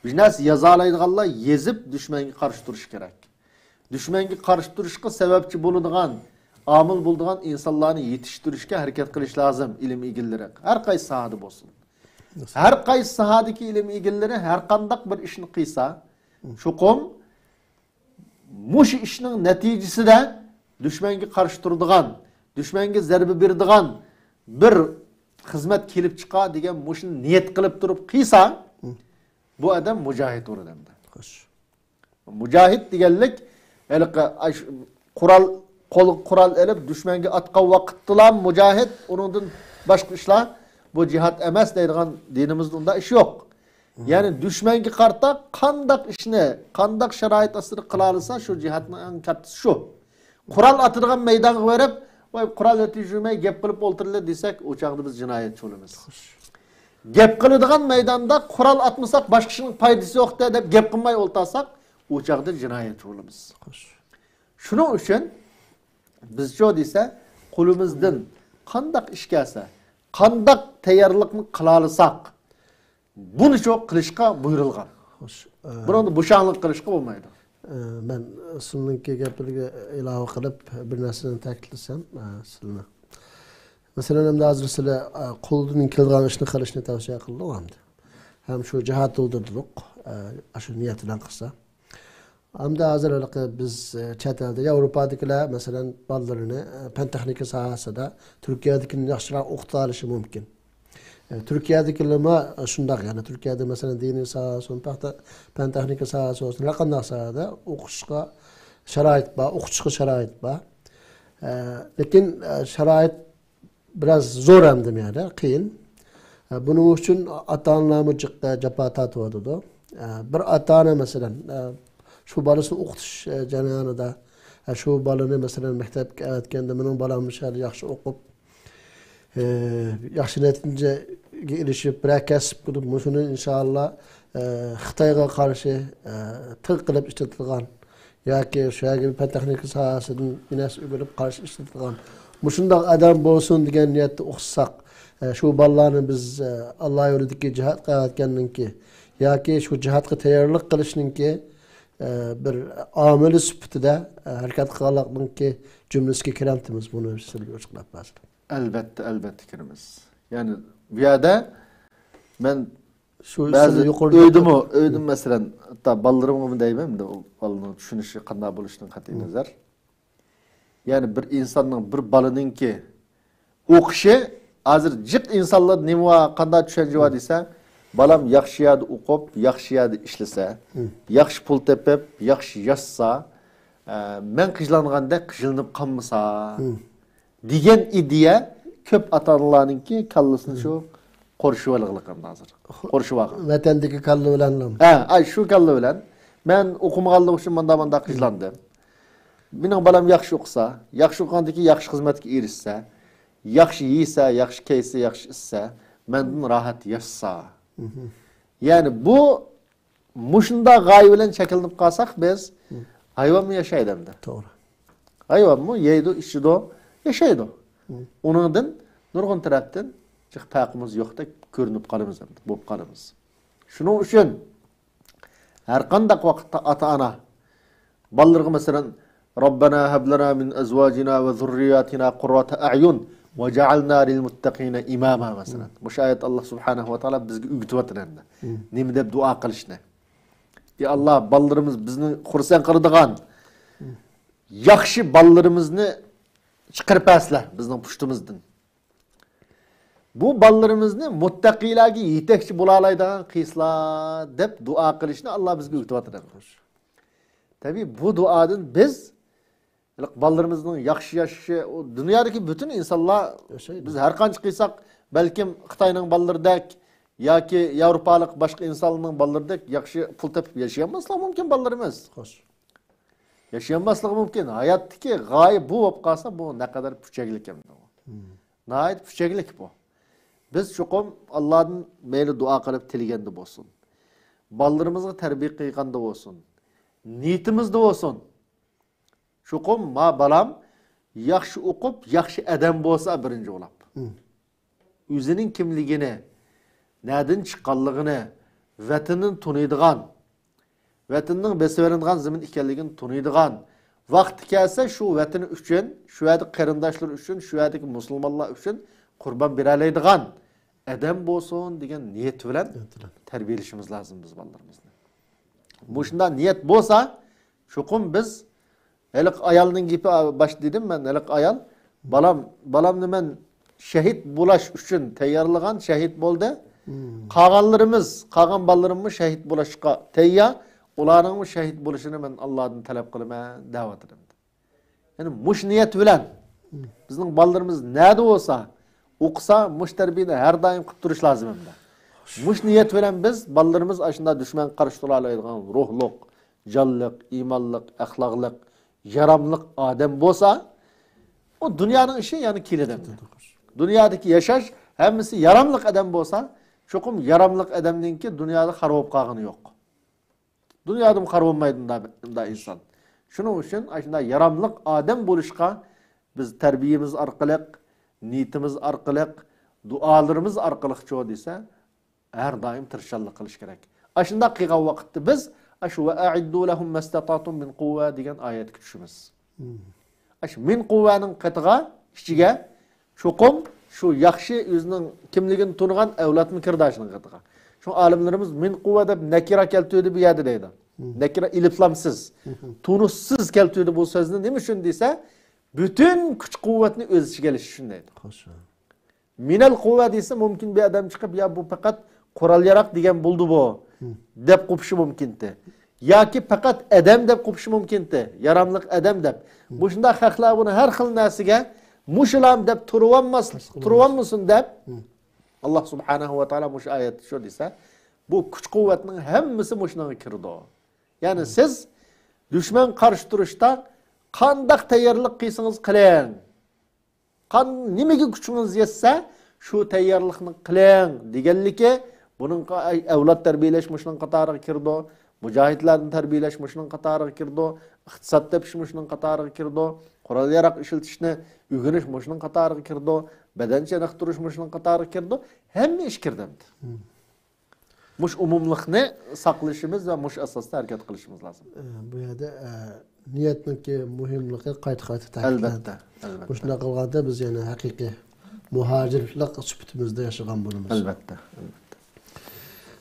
بىر نەرسە يازالايدىغانلار يېزىپ دۈشمەنگە قارشى تۇرۇش كېرەك. دۈشمەنگە قارشى تۇرۇشقا سەۋەبچى بولىدىغان، ئامىل بولىدىغان ئىنسانلارنى يېتىشتۈرۈشكە ھەرىكەت قىلىش لازىم، ئىلىم ئىگىلىرى. ھەر قايسى ساھەدە بولسۇن. ھەر قايسى ساھەدىكى ئىلىم ئىگىلىرى ھەر قانداق بىر ئىشنى قىلسا، چوقۇم مۇشۇ ئىشنىڭ نەتىجىسىدە دۈشمەنگە قارشى تۇرىدىغان، دۈشمەنگە زەربە بېرىدىغان بىر خىزمەت كېلىپ چىقار دېگەن مۇشۇنى نىيەت قىلىپ تۇرۇپ قىلسا، بۇ ئادەم مۇجاھىد بولىدۇ ئەمدى. خوش. مۇجاھىد دېگەنلىك ھېلىقى ئاش-، قورال، قول، قورال ئېلىپ دۈشمەنگە ئاتقان ۋاقىتتىلا مۇجاھىد، ئۇنىڭدىن باشقا ئىشلار بۇ جىھاد ئەمەس دەيدىغان دىنىمىزدا ئۇنداق ئىش يوق. يەنى دۈشمەنگە قارىتا قانداق ئىشنى، قانداق شارائىت ئاستىدا قىلالىسا، شۇ جىھادنىڭ ئەڭ كاتتىسى شۇ. قورال ئاتىدىغان مەيدانغا بېرىپ، ۋاي، قورال ئېتىپ يۈرمەي گەپ قىلىپ ئولتۇرىلى دېسەك، ئۇ چاغدا بىز جىنايەتچى بولىمىز. گەپ قىلىدىغان مەيداندا قورال ئاتمىساق، باشقا ئىشنىڭ پايدىسى يوق-دە دەپ گەپ قىلماي ئولتۇرساق، ئۇ چاغدا جىنايەتچى بولىمىز. شۇنىڭ ئۈچۈن بىزچۇ دېسە، قولىمىزدىن قانداق ئىش كەلسە، قانداق تەييارلىقنى قىلالىساق، بۇنىچۇ قىلىشقا بۇيرۇلغان. خوش، ئە، بۇنىڭدا بوشاڭلىق قىلىشقا بولمايدۇ. ئە، مەن سىلىنىڭكى گەپلىرىگە ئىلاۋە قىلىپ بىر نەرسىنى تەكىتلىسەم، ئە، سىلىنى. مەسىلەن، ئەمدى ھازىر سىلەر، ئە، قولدىن كېلىدىغان ئىشنى قىلىشنى تەۋسىيە قىلدىڭ ئەمدى. ھەم شۇ جىھادتا ئولتۇردۇق، ئە، ئاشۇ نىيەت بىلەن قىلسا. ئەمدى ھازىر ھېلىقى بىز، ئە، چەت ئەلدە، ياۋروپادىكىلەر، مەسىلەن، بالىلىرىنى، ئە، پەن تېخنىكا ساھەسىدە تۈركىيەدىكىدىن ياخشىراق ئوقۇتالىشى مۇمكىن. ئە، تۈركىيەدىكىلىرمۇ شۇنداق، يەنى تۈركىيەدە، مەسىلەن، دىنىي ساھەسى بولسۇن، پەختا، پەن تېخنىكا ساھەسى بولسۇن، ھەر قانداق ساھەدە ئوقۇشقا شارائىت بار، ئوقۇتۇشقا شارائىت بار. ئە، لېكىن، ئە، شارائىت بىراز زور ئەمدى بۇ يەردە، قىيىن. ئە، بۇنىڭ ئۈچۈن ئاتا-ئانىلارمۇ جىق، ئە، جاپا تارتىۋاتىدۇ. ئە، بىر ئاتا-ئانا، مەسىلەن، ئە، شۇ بالىسىنى ئوقۇتۇش، ئە، جەريانىدا، ئە، شۇ بالىنى، مەسىلەن، مەكتەپكە ئەۋەتكەندە، مېنىڭ بالام مۇشۇ يەردە ياخشى ئوقۇپ، ئە، ياخشى نەتىجە ئېرىشىپ، بىرەر كەسىپ قىلىپ، مۇشۇنى ئىنشائاللا، ئە، خىتايغا قارشى، ئە، تىغ قىلىپ ئىشلىتىدىغان ياكى شۇ يەرگە پەن تېخنىكا ساھەسىدىن بىر نەرسە ئۆگىنىپ قارشى ئىشلىتىدىغان مۇشۇنداق ئادەم بولسۇن دېگەن نىيەتتە ئوقۇتساق، ئە، شۇ بالىلارنى بىز، ئە، ئاللا يولىدىكى جىھاد قىلىۋاتقاندىن كېيىن ياكى شۇ جىھادقا تەييارلىق قىلىشنىڭكى، ئە، بىر ئامىلى سۈپىتىدە، ئە، ھەرىكەت قىلغانلىقنىڭكى جۈملىسىگە كىرەمتىمىز؟ بۇنى سىزگە ئوچۇقلاپ بەرسىلە. ئەلۋەتتە، ئەلۋەتتە كىرىمىز. يەنى بۇ يەردە مەن شۇ بەزى سىز يۇقىرىدا ئۆيدىمۇ، ئۆيدىمۇ مەسىلەن، ھەتتا بالىلىرىمغىمۇ دەيمەن، ئەمدى ئۇ بالىنىڭ چۈشىنىشى قانداق بولۇشىدىن قەتئىي نەزەر. يەنى بىر ئىنساننىڭ، بىر بالىنىڭكى ئوقۇشى، ھازىر جىق ئىنسانلار نېمە ۋار، قانداق چۈشەنچە ۋار دېسە، بالام ياخشى يەردە ئوقۇپ، ياخشى يەردە ئىشلىسە، ياخشى پۇل تېپىپ، ياخشى ياشىسا، ئە، مەن قىجلانغاندەك قىجلىنىپ قالمىسا، دېگەن ئىدىيە كۆپ ئاتا-ئانىلارنىڭكى كاللىسىنى شۇ قورشىۋالغىلىق ئەمدى ھازىر. قورشىۋالغان. ۋەتەندىكى كاللا بىلەنلا. ھە، ئاي، شۇ كاللا بىلەن. مەن ئوقۇمىغانلىقى ئۈچۈن مۇنداق، مۇنداق قىجلاندىم. مېنىڭ بالام ياخشى ئوقۇسا، ياخشى ئوقۇغاندىكى ياخشى خىزمەتكە ئېرىشسە، ياخشى يېسە، ياخشى كىيسە، ياخشى ئىچسە، مەندىن راھەت ياشىسا. يەنى بۇ مۇشۇنداق غايە بىلەن شەكىللىنىپ قالساق بىز، ھايۋانمۇ ياشايدۇ ئەمدى. توغرا. ھايۋانمۇ يەيدۇ، ئىچىدۇ، ياشايدۇ. ئۇنىڭدىن نۇرغۇن تەرەپتىن جىق پەرقىمىز يوقتەك كۆرۈنۈپ قالىمىز ئەمدى، بولۇپ قالىمىز. شۇنىڭ ئۈچۈن ھەر قانداق ۋاقىتتا ئاتا-ئانا بالىلىرىغا، مەسىلەن، ربنا هب لنا من أزواجنا وذرياتنا قرة أعين واجعلنا للمتقين إماما، مەسىلەن. مۇشۇ ئايەت، ئاللا سۇبھانەھۇ ۋە تائالا بىزگە ئۆگىتىۋاتىدۇ ئەمدى. نېمە دەپ دۇئا قىلىشنى. ئى ئاللا، بالىلىرىمىز بىزنى خۇرسەن قىلىدىغان ياخشى بالىلىرىمىزنى چىقىرىپ بەرسىلە بىزنىڭ پۇشتىمىزدىن. بۇ بالىلىرىمىزنى مۇتتەقىيلەرگە يېتەكچى بولالايدىغان قىلسىلا دەپ دۇئا قىلىشنى ئاللا بىزگە ئۆگىتىۋاتىدۇ. تەبىئىي، بۇ دۇئادىن بىز ھېلىقى بالىلىرىمىزنىڭ ياخشى ياشىشى، ئۇ دۇنيادىكى پۈتۈن ئىنسانلار، ياشايدۇ. بىز ھەر قانچە قىلساق، بەلكىم خىتاينىڭ بالىلىرىدەك ياكى ياۋروپالىق باشقا ئىنسانلارنىڭ بالىلىرىدەك ياخشى پۇل تېپىپ ياشىيالماسلىقى مۇمكىن بالىلىرىمىز. خوش. ياشىيالماسلىقى مۇمكىن. ھاياتتىكى غايە بۇ بولۇپ قالسا، بۇ نەقەدەر پۈچەكلىك ئەمدى. ناھايىتى پۈچەكلىك بۇ. بىز چوقۇم ئاللادىن مەيلى دۇئا قىلىپ تىلىگەندە بولسۇن، بالىلىرىمىزغا تەربىيە قىلغاندا بولسۇن، نىيىتىمىزدە بولسۇن. چوقۇم ما بالام ياخشى ئوقۇپ، ياخشى ئادەم بولسا بىرىنچى بولاپ. ئۆزىنىڭ كىملىكىنى، نەدىن چىققانلىقىنى، ۋەتىنىنى تونۇيدىغان، ۋەتىنىنىڭ بېسىۋېلىنغان زېمىن ئىكەنلىكىنى تونۇيدىغان، ۋاقتى كەلسە شۇ ۋەتىنى ئۈچۈن، شۇ يەردىكى قېرىنداشلىرى ئۈچۈن، شۇ يەردىكى مۇسۇلمانلار ئۈچۈن قۇربان بېرەلەيدىغان ئادەم بولسۇن دېگەن نىيەت بىلەن تەربىيەلىشىمىز لازىم بىز بالىلىرىمىزنى. مۇشۇنداق نىيەت بولسا، چوقۇم بىز، ھېلىقى ئايالنىڭ گېپى، باشتا دېدىم مەن، ھېلىقى ئايال، بالام، بالامنى مەن شېھىت بولاش ئۈچۈن تەييارلىغان، شېھىت بولدى. قالغانلىرىمىز، قالغان بالىلىرىممۇ شېھىت بولۇشقا تەييار، ئۇلارنىڭمۇ شېھىت بولۇشىنى مەن ئاللادىن تەلەپ قىلىمەن، دەۋاتىدۇ. يەنى مۇشۇ نىيەت بىلەن بىزنىڭ بالىلىرىمىز نەدە بولسا، ئوقۇسا، مۇشۇ تەربىيەنى ھەر دائىم قىلىپ تۇرۇش لازىم ئەمدى. مۇشۇ نىيەت بىلەن بىز بالىلىرىمىز ئاشۇنداق دۈشمەنگە قارشى تۇرالايدىغان روھلۇق، جانلىق، ئىمانلىق، ئەخلاقلىق، ياراملىق ئادەم بولسا، ئۇ دۇنيانىڭ ئىشى يەنە كېلىدۇ. دۇنيادىكى ياشاش ھەممىسى ياراملىق ئادەم بولسا، چوقۇم ياراملىق ئادەمنىڭكى دۇنيادا خار بولۇپ قالغىنى يوق. دۇنيادىمۇ خار بولمايدۇ مۇنداق، مۇنداق ئىنسان. شۇنىڭ ئۈچۈن ئاشۇنداق ياراملىق ئادەم بولۇشقا بىز تەربىيىمىز ئارقىلىق، نىيىتىمىز ئارقىلىق، دۇئالىرىمىز ئارقىلىقچۇ دېسە، ھەر دائىم تىرىشچانلىق قىلىش كېرەك. ئاشۇنداق قىلغان ۋاقىتتا بىز ئاشۇ «ۋە ئەئىددۇ لەھۇم مەستەتاتۇم مىن قۇۋۋە» دېگەن ئايەتكە چۈشىمىز. ئاشۇ مىن قۇۋۋەنىڭ قېتىغا، ئىچىگە چوقۇم شۇ ياخشى ئۆزىنىڭ كىملىكىنى تونۇغان ئەۋلادمۇ كىرىدۇ شۇنىڭ قېتىغا. شۇ ئالىملىرىمىز مىن قۇۋۋە دەپ نەكىرە كەلتۈردى بۇ يەردە دەيدۇ. نەكىرە ئېلىپلامسىز، تونۇشسىز كەلتۈردى بۇ سۆزنى. نېمە ئۈچۈن دېسە، پۈتۈن كۈچ قۇۋۋەتنى ئۆز ئىچىگە ئېلىش ئۈچۈن دەيدۇ. مىنەل قۇۋۋە دېسە، مۇمكىن بىر ئادەم چىقىپ، يا بۇ پەقەت قورال ياراق دېگەن بولدى بۇ، دەپ قوپۇشى مۇمكىنتى. ياكى پەقەت ئادەم دەپ قوپۇشى مۇمكىنتى، ياراملىق ئادەم دەپ. مۇشۇنداق خەقلەر بۇنى ھەر خىل نەرسىگە مۇشۇلام دەپ تۇرۇۋالماس-، تۇرۇۋالمىسۇن دەپ، ئاللا سۇبھانەھۇ ۋە تائالا مۇشۇ ئايەتتە شۇ دېسە، بۇ كۈچ قۇۋۋەتنىڭ ھەممىسى مۇشۇنىڭغا كىرىدۇ. يەنى سىز دۈشمەن قارشى تۇرۇشتا قانداق تەييارلىق قىلسىڭىز قىلىڭ، قان-، نېمىگە كۈچىڭىز يەتسە، شۇ تەييارلىقنى قىلىڭ دېگەنلىكى، بۇنىڭغا ئەۋلاد تەربىيەلەش مۇشۇنىڭ قاتارىغا كىرىدۇ، مۇجاھىدلارنى تەربىيەلەش مۇشۇنىڭ قاتارىغا كىرىدۇ، ئىقتىساد تېپىش مۇشۇنىڭ قاتارىغا كىرىدۇ، قورال ياراق ئىشلىتىشنى ئۆگىنىش مۇشۇنىڭ قاتارىغا كىرىدۇ، بەدەن چېنىقتۇرۇش مۇشۇنىڭ قاتارىغا كىرىدۇ، ھەممە ئىش كىردى ئەمدى. مۇشۇ ئومۇملۇقنى ساقلىشىمىز ۋە مۇشۇ ئاساستا ھەرىكەت قىلىشىمىز لازىم. ئە، بۇ يەردە، ئە، نىيەتنىڭكى مۇھىملىقى قايتا-قايتا تەكىتلەندى. ئەلۋەتتە، ئەلۋەتتە. مۇشۇنداق قىلغاندا بىز يەنە ھەقىقىي مۇھاجىرلىق سۈپىتىمىزدە ياشىغان بولىمىز. ئەلۋەتتە، ئەلۋەتتە.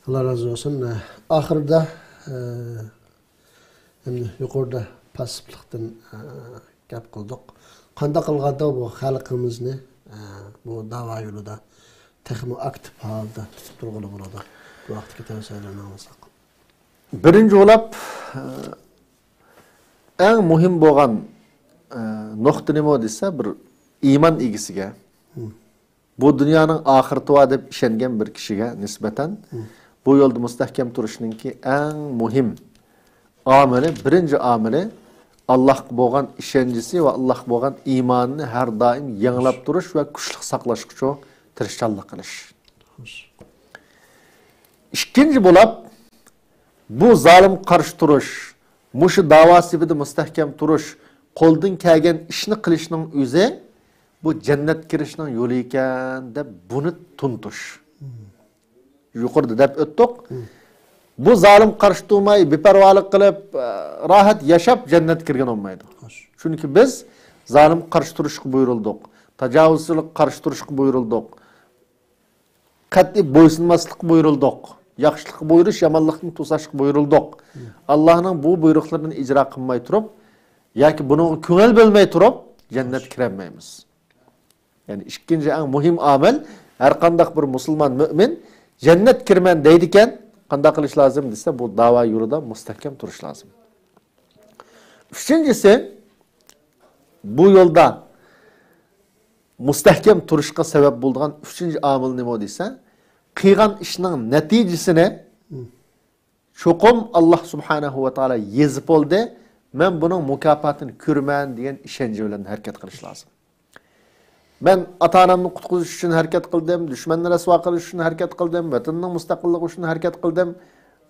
ئاللا رازى بولسۇن. ئە، ئاخىرىدا، ئە، ئەمدى يۇقىرىدا پاسسىپلىقتىن، ئە، گەپ قىلدۇق. قانداق قىلغاندا بۇ خەلقىمىزنى، ئە، بۇ داۋا يولىدا تېخىمۇ ئاكتىپ ھالدا تۇتۇپ تۇرغىلى بولىدۇ؟ بۇ ھەقتىكى تەۋسىيەلەرنى ئاڭلىساق. بىرىنچى بولاپ، ئە، ئەڭ مۇھىم بولغان، ئە، نۇقتا نېمە دېسە، بىر ئىمان ئىگىسىگە، ھىم. بۇ دۇنيانىڭ ئاخىرىتى بار دەپ ئىشەنگەن بىر كىشىگە نىسبەتەن، ھىم. بۇ يولدا مۇستەھكەم تۇرۇشنىڭكى ئەڭ مۇھىم ئامىلى، بىرىنچى ئامىلى، ئاللاھقا بولغان ئىشەنچىسى ۋە ئاللاھقا بولغان ئىمانىنى ھەر دائىم يېڭىلاپ تۇرۇش ۋە كۈچلۈك ساقلاشقا تىرىشچانلىق قىلىش. خوش. ئىككىنچى بولاپ، بۇ زالىمغا قارشى تۇرۇش، مۇشۇ داۋا سېپىدە مۇستەھكەم تۇرۇش، قولدىن كەلگەن ئىشنى قىلىشنىڭ ئۆزى بۇ جەننەت كىرىشنىڭ يولى ئىكەن دەپ بۇنى تونۇتۇش. يۇقىرىدا دەپ ئۆتتۇق. بۇ زالىمغا قارشى تۇرماي، بىپەرۋالىق قىلىپ، ئە، راھەت ياشاپ جەننەتكە كىرگەن بولمايدۇ. خوش. چۈنكى بىز زالىمغا قارشى تۇرۇشقا بۇيرۇلدۇق. تاجاۋۇزچىلىققا قارشى تۇرۇشقا بۇيرۇلدۇق. قەتئىي بويسۇنماسلىققا بۇيرۇلدۇق. ياخشىلىققا بۇيرۇش، يامانلىقتىن توساشقا بۇيرۇلدۇق. ئاللاھنىڭ بۇ بۇيرۇقلىرىنى ئىجرا قىلماي تۇرۇپ ياكى بۇنىڭغا كۆڭۈل بۆلمەي تۇرۇپ جەننەتكە كىرەلمەيمىز. يەنى ئىككىنچى ئەڭ مۇھىم ئامىل، ھەر قانداق بىر مۇسۇلمان مۆمىن جەننەت كىرىمەن دەيدىكەن، قانداق قىلىش لازىم دېسە، بۇ داۋا يولىدا مۇستەھكەم تۇرۇش لازىم. ئۈچىنچىسى، بۇ يولدا مۇستەھكەم تۇرۇشقا سەۋەب بولىدىغان ئۈچىنچى ئامىل نېمە دېسە، قىلغان ئىشنىڭ نەتىجىسىنى چوقۇم ئاللاھ سۇبھانەھۇ ۋە تائالا يېزىپ بولدى، مەن بۇنىڭ مۇكاپاتىنى كۆرىمەن دېگەن ئىشەنچ بىلەن ھەرىكەت قىلىش لازىم. مەن ئاتا-ئانامنى قۇتقۇزۇش ئۈچۈن ھەرىكەت قىلدىم، دۈشمەننى رەسۋا قىلىش ئۈچۈن ھەرىكەت قىلدىم، ۋەتىننىڭ مۇستەقىللىقى ئۈچۈن ھەرىكەت قىلدىم.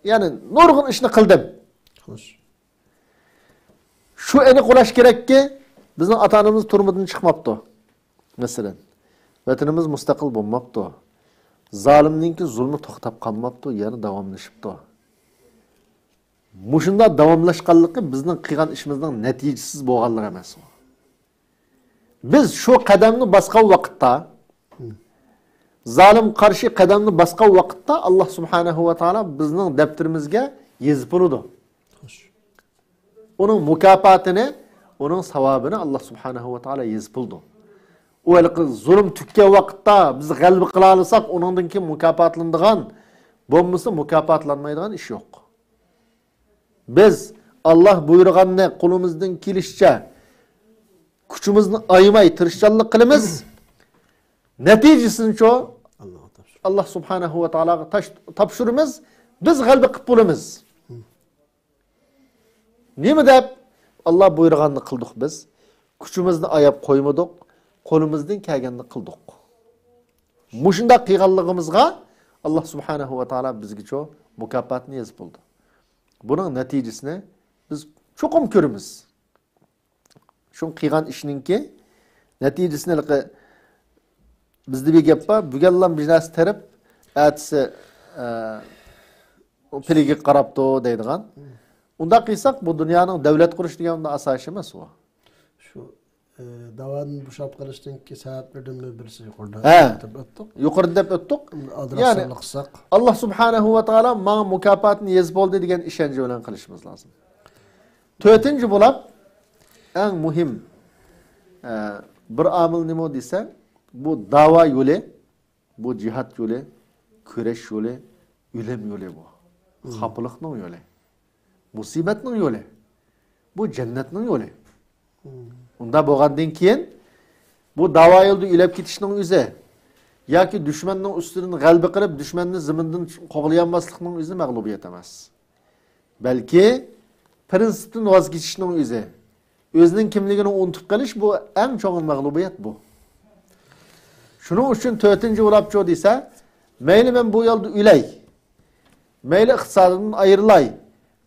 يەنى نۇرغۇن ئىشنى قىلدىم. خوش. شۇ ئېنىق بولاش كېرەككى، بىزنىڭ ئاتا-ئانىمىز تۈرمىدىن چىقماپتۇ. مەسىلەن، ۋەتىنىمىز مۇستەقىل بولماپتۇ. زالىمنىڭكى زۇلمى توختاپ قالماپتۇ، يەنە داۋاملىشىپتۇ. مۇشۇنداق داۋاملاشقانلىقى بىزنىڭ قىلغان ئىشىمىزنىڭ نەتىجىسىز بولغانلىقى ئەمەس. بىز شۇ قەدەمنى باسقان ۋاقىتتا، زالىم قارشى قەدەمنى باسقان ۋاقىتتا، ئاللاھ سۇبھانەھۇ ۋە تائالا بىزنىڭ دەپتىرىمىزگە يېزىپ بولىدۇ. خوش. ئۇنىڭ مۇكاپاتىنى، ئۇنىڭ ساۋابىنى ئاللاھ سۇبھانەھۇ ۋە تائالا يېزىپ بولىدۇ. ئۇ ھېلىقى زۇلۇم تۈگىگەن ۋاقىتتا بىز غەلىبە قىلالىساق، ئۇنىڭدىن كېيىن مۇكاپاتلىنىدىغان، بولمىسا مۇكاپاتلانمايدىغان ئىش يوق. بىز ئاللاھ بۇيرۇغاننى قولىمىزدىن كېلىشىچە كۈچىمىزنى ئايىماي تىرىشچانلىق قىلىمىز. نەتىجىسىنىچۇ ئاللاھ سۇبھانەھۇ ۋە تائالاغا تاش-، تاپشۇرىمىز. بىز غەلىبە قىلىپ بولىمىز. نېمە دەپ؟ ئاللاھ بۇيرۇغاننى قىلدۇق بىز. كۈچىمىزنى ئاياپ قويمىدۇق. قولىمىزدىن كەلگەننى قىلدۇق. مۇشۇنداق قىلغانلىقىمىزغا ئاللاھ سۇبھانەھۇ ۋە تائالا بىزگىچۇ مۇكاپاتنى يېزىپ بولىدۇ. بۇنىڭ نەتىجىسىنى بىز چوقۇم كۆرىمىز. شۇ قىلغان ئىشنىڭكى نەتىجىسىنى ھېلىقى بىزدە بىر گەپ بار، بۈگۈنلا بىر نەرسە تېرىپ، ئەتىسى، ئە، ئۇ پىلىگە قاراپتۇ دەيدىغان. ئۇنداق قىلساق، بۇ دۇنيانىڭ دۆلەت قۇرۇش دېگەن ئۇنداق ئاسان ئىش ئەمەس ئۇ. شۇ، ئە، داۋادىن بوشاپ قېلىشتىن كېيىن سەۋەبلىرىدىن بىرسى يۇقىرىدا ھە. دەپ ئۆتتۇق. يۇقىرىدا دەپ ئۆتتۇق. ئالدىراپ يەنى، سەۋەبلىك قىلساق. ئاللاھ سۇبھانەھۇ ۋە تائالا ماڭا مۇكاپاتىنى يېزىپ بولدى دېگەن ئىشەنچ بىلەن قىلىشىمىز لازىم. تۆتىنچى بولاپ، ئەڭ مۇھىم، ئە، بىر ئامىل نېمە دېسە، بۇ داۋا يولى، بۇ جىھاد يولى، كۈرەش يولى، ئۆلۈم يولى بۇ. خاپىلىقنىڭ يولى، مۇسىبەتنىڭ يولى، بۇ جەننەتنىڭ يولى. ئۇنداق بولغاندىن كېيىن، بۇ داۋا يولىدا ئۆلۈپ كېتىشنىڭ ئۆزى ياكى دۈشمەننىڭ ئۈستىدىن غەلىبە قىلىپ، دۈشمەننى زېمىندىن قوغلىيالماسلىقنىڭ ئۆزى مەغلۇبىيەت ئەمەس. بەلكى پىرىنسىپتىن ۋاز كېچىشنىڭ ئۆزى، ئۆزىنىڭ كىملىكىنى ئۇنتۇپ قېلىش، بۇ ئەڭ چوڭ مەغلۇبىيەت بۇ. شۇنىڭ ئۈچۈن تۆتىنچى بولاپچۇ دېسە، مەيلى مەن بۇ يولدا ئۆلەي، مەيلى ئىقتىسادىمدىن ئايرىلاي،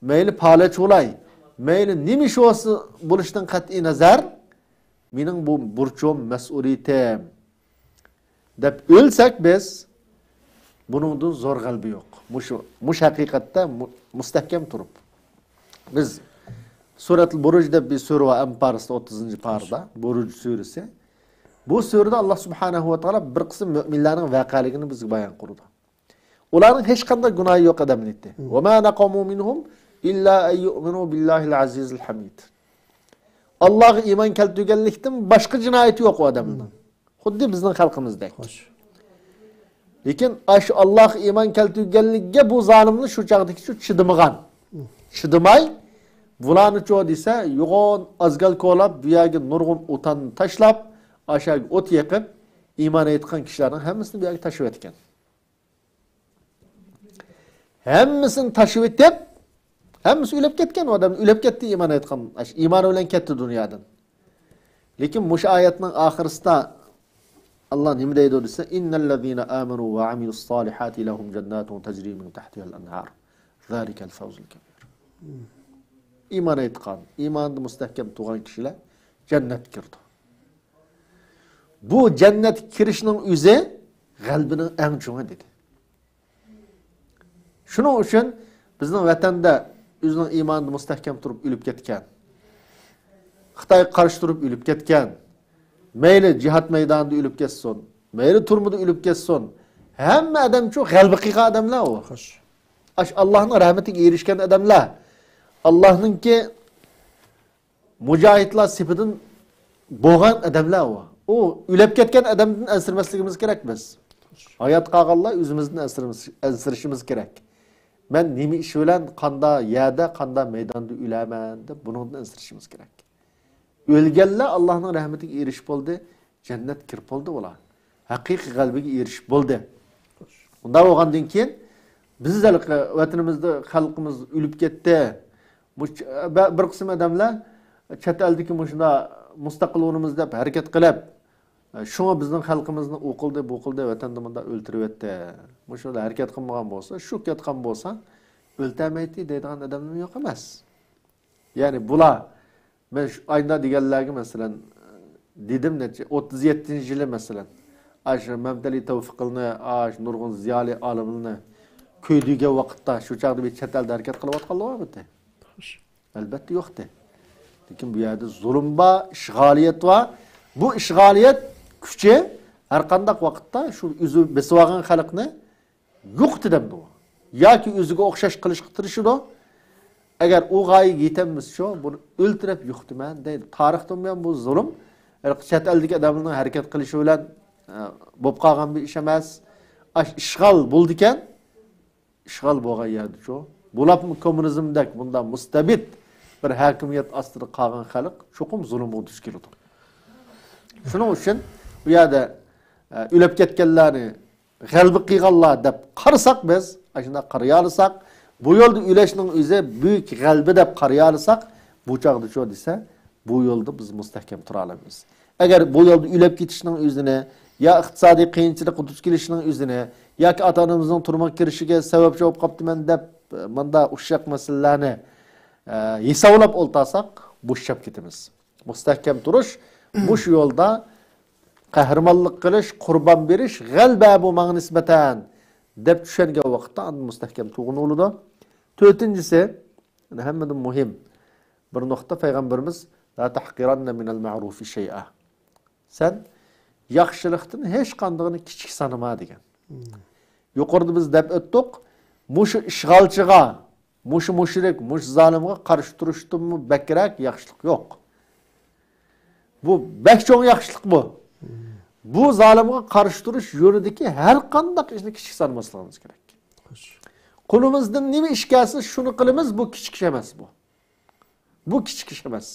مەيلى پالەچ بولاي، مەيلى نېمە ئىش بولسا بولۇشتىن قەتئىي نەزەر، مېنىڭ بۇ بۇرچۇم، مەسئۇلىيىتىم دەپ ئۆلسەك بىز، بۇنىڭدىن زور غەلىبە يوق. مۇشۇ، مۇشۇ ھەقىقەتتە مۇ-، مۇستەھكەم تۇرۇپ. بىز سۈرەتۇل بۇرۇج دەپ بىر سۈرە بار، ئەنپالدا ئوتتۇزىنچى پارىدا، بۇرۇج سۈرىسى. بۇ سۈرىدە ئاللا سۇبھانەھۇ ۋە تائالا بىر قىسىم مۆمىنلەرنىڭ ۋەقەلىكىنى بىزگە بايان قىلىدۇ. ئۇلارنىڭ ھېچقانداق گۇناھى يوق ئادەملىكتە. مم. وما نقموا منهم إلا أن يؤمنوا بالله العزيز الحميد. ئاللاغا ئىمان كەلتۈرگەنلىكتىن باشقا جىنايىتى يوق ئۇ ئادەمنىڭ. مم. خۇددى بىزنىڭ خەلقىمىزدەك. خوش. لېكىن ئاشۇ ئاللاغا ئىمان كەلتۈرگەنلىكىگە بۇ زالىمنى شۇ چاغدىكىچۇ چىدىمىغان. مم. چىدىماي، بۇلارنىچۇ دېسە، يوغان ئازگال كولاپ، بۇ يەرگە نۇرغۇن ئوتاننى تاشلاپ، ئاشۇ يەرگە ئوت يېقىپ، ئىمان ئېيتقان كىشىلەرنىڭ ھەممىسىنى بۇ يەرگە تاشلىۋەتكەن. ھەممىسىنى تاشلىۋېتىپ، ھەممىسى ئۆلۈپ كەتكەن، ئۇ ئادەم ئۆلۈپ كەتتى، ئىمان ئېيتقان، ئىمانى بىلەن كەتتى دۇنيادىن. لېكىن مۇشۇ ئايەتنىڭ ئاخىرىسىدا ئاللا نېمە دەيدۇ دېسە، إن الذين آمنوا وعملوا الصالحات لهم جنات تجري من تحتها الأنهار ذلك الفوز الكبير. ئىمان ئېيتقان، ئىماندا مۇستەھكەم تۇرغان كىشىلەر جەننەتكە كىرىدۇ. بۇ جەننەتكە كىرىشنىڭ ئۆزى غەلىبىنىڭ ئەڭ چوڭى دېدى. شۇنىڭ ئۈچۈن بىزنىڭ ۋەتەندە ئۆزىنىڭ ئىمانىدا مۇستەھكەم تۇرۇپ ئۆلۈپ كەتكەن، خىتايغا قارشى تۇرۇپ ئۆلۈپ كەتكەن، مەيلى جىھاد مەيدانىدا ئۆلۈپ كەتسۇن، مەيلى تۈرمىدە ئۆلۈپ كەتسۇن، ھەممە ئادەمچۇ غەلىبە قىلغان ئادەملەر ئۇ. خوش. ئاش ئاللانىڭ رەھمىتىگە ئېرىشكەن ئادەملەر، ئاللانىڭكى مۇجاھىدلار سېپىدىن بولغان ئادەملەر ئۇ. ئۇ ئۆلۈپ كەتكەن ئادەمدىن ئەنسىرىمەسلىكىمىز كېرەك بىز. ھايات قالغانلار ئۆزىمىزدىن ئەنسىرىمىز-، ئەنسىرىشىمىز كېرەك. مەن نېمە ئىش بىلەن، قاندا يەردە، قاندا مەيداندا ئۆلەمەن دەپ بۇنىڭدىن ئەنسىرىشىمىز كېرەك. ئۆلگەنلەر ئاللانىڭ رەھمىتىگە ئېرىشىپ بولدى، جەننەتكە كىرىپ بولدى ئۇلار. ھەقىقىي غەلىبىگە ئېرىشىپ بولدى. ئۇنداق بولغاندىن كېيىن بىز ھېلىقى ۋەتىنىمىزدە خەلقىمىز ئۆلۈپ كەتتى. مۇش-، بە-، بىر قىسىم ئادەملەر چەت ئەلدىكى مۇشۇنداق مۇستەقىل بولىمىز دەپ ھەرىكەت قىلىپ، شۇڭا بىزنىڭ خەلقىمىزنى ئۇ قىلدى، بۇ قىلدى، ۋەتەندە مۇنداق ئۆلتۈرۈۋەتتى. مۇشۇنداق ھەرىكەت قىلمىغان بولسا، شۇ كەتكەن بولسا، ئۆلتۈرمەيتتى دەيدىغان ئادەملەرمۇ يوق ئەمەس. يەنى بۇلار، مەن شۇ ئايدا دېگەنلەرگە، مەسىلەن، دېدىم نەچچە، ئوتتۇز يەتتىنچى يىلى، مەسىلەن، ئاشۇ مەمتىئەلى تەۋپىقلىنى، ئاشۇ نۇرغۇن زىيالىي ئالىملىرىنى كۆيدۈرگەن ۋاقىتتا، شۇ چاغدا بىر چەت ئەلدە ھەرىكەت قىلىۋاتقانلار بارمىدى؟ ئەلبەتتە يوقتى. لېكىن بۇ يەردە زۇلۇم بار، ئىشغالىيەت بار. بۇ ئىشغالىيەت كۈچى ھەر قانداق ۋاقىتتا شۇ ئۆزى بېسىۋالغان خەلقنى يوقىتىدۇ. ياكى ئۆزىگە ئوخشاش قىلىشقا تىرىشىدۇ. ئەگەر ئۇ غايىگە يېتەلمىسىچۇ، بۇنى ئۆلتۈرۈپ يوقىتىمەن دەيدۇ. تارىختىن بۇيان بۇ زۇلۇم، ھېلىقى چەت ئەلدىكى ئادەملەرنىڭ ھەرىكەت قىلىشى بىلەن، ئە، بولۇپ قالغان بىر ئىش ئەمەس. ئاش-، ئىشغال بولىدىكەن، ئىشغال بولغان يەردىچۇ، بولۇپمۇ كوممۇنىزمدەك بۇنداق مۇستەبىت بىر ھاكىمىيەت ئاستىدا قالغان خەلق چوقۇم زۇلۇمغا دۇچ كېلىدۇ. شۇنىڭ ئۈچۈن بۇ يەردە، ئە، ئۆلۈپ كەتكەنلەرنى غەلىبە قىلغانلار دەپ قارىساق بىز، ئاشۇنداق قارىيالىساق، بۇ يولدا ئۆلۈشنىڭ ئۆزى بۈيۈك غەلىبە دەپ قارىيالىساق، بۇ چاغدىچۇ دېسە، بۇ يولدا بىز مۇستەھكەم تۇرالايمىز. ئەگەر بۇ يولدا ئۆلۈپ كېتىشنىڭ ئۆزىنى، يا ئىقتىسادىي قىيىنچىلىققا دۇچ كېلىشنىڭ ئۆزىنى، ياكى ئاتا-ئانىمىزنىڭ تۈرمىگە كىرىشىگە سەۋەبچى بولۇپ قاپتىمەن دەپ، ماندا ئۇششاق مەسىلىلەرنى، ئە، ھېسابلاپ ئولتۇرساق، بوشاپ كېتىمىز. مۇستەھكەم تۇرۇش، مۇشۇ يولدا قەھرىمانلىق قىلىش، قۇربان بېرىش، غەلىبە بۇ ماڭا نىسبەتەن دەپ چۈشەنگەن ۋاقىتتا ئاندىن مۇستەھكەم تۇرغىلى بولىدۇ. تۆتىنچىسى، يەنە ھەممىدىن مۇھىم بىر نۇقتا، پەيغەمبىرىمىز، لا تحقرن من المعروف شيئا. سەن ياخشىلىقتىن ھېچقاندىقىنى كىچىك سانىما دېگەن. مم. يۇقىرىدا بىز دەپ ئۆتتۇق، مۇشۇ ئىشغالچىغا، مۇشۇ مۇشرىك، مۇشۇ زالىمغا قارشى تۇرۇشتىنمۇ بەكرەك ياخشىلىق يوق. بۇ بەك چوڭ ياخشىلىق بۇ. مم. بۇ زالىمغا قارشى تۇرۇش يولىدىكى ھەر قانداق ئىشنى كىچىك سانىماسلىقىمىز كېرەك. خوش. قولىمىزدىن نېمە ئىش كەلسە، شۇنى قىلىمىز، بۇ كىچىك ئىش ئەمەس بۇ. بۇ كىچىك ئىش ئەمەس.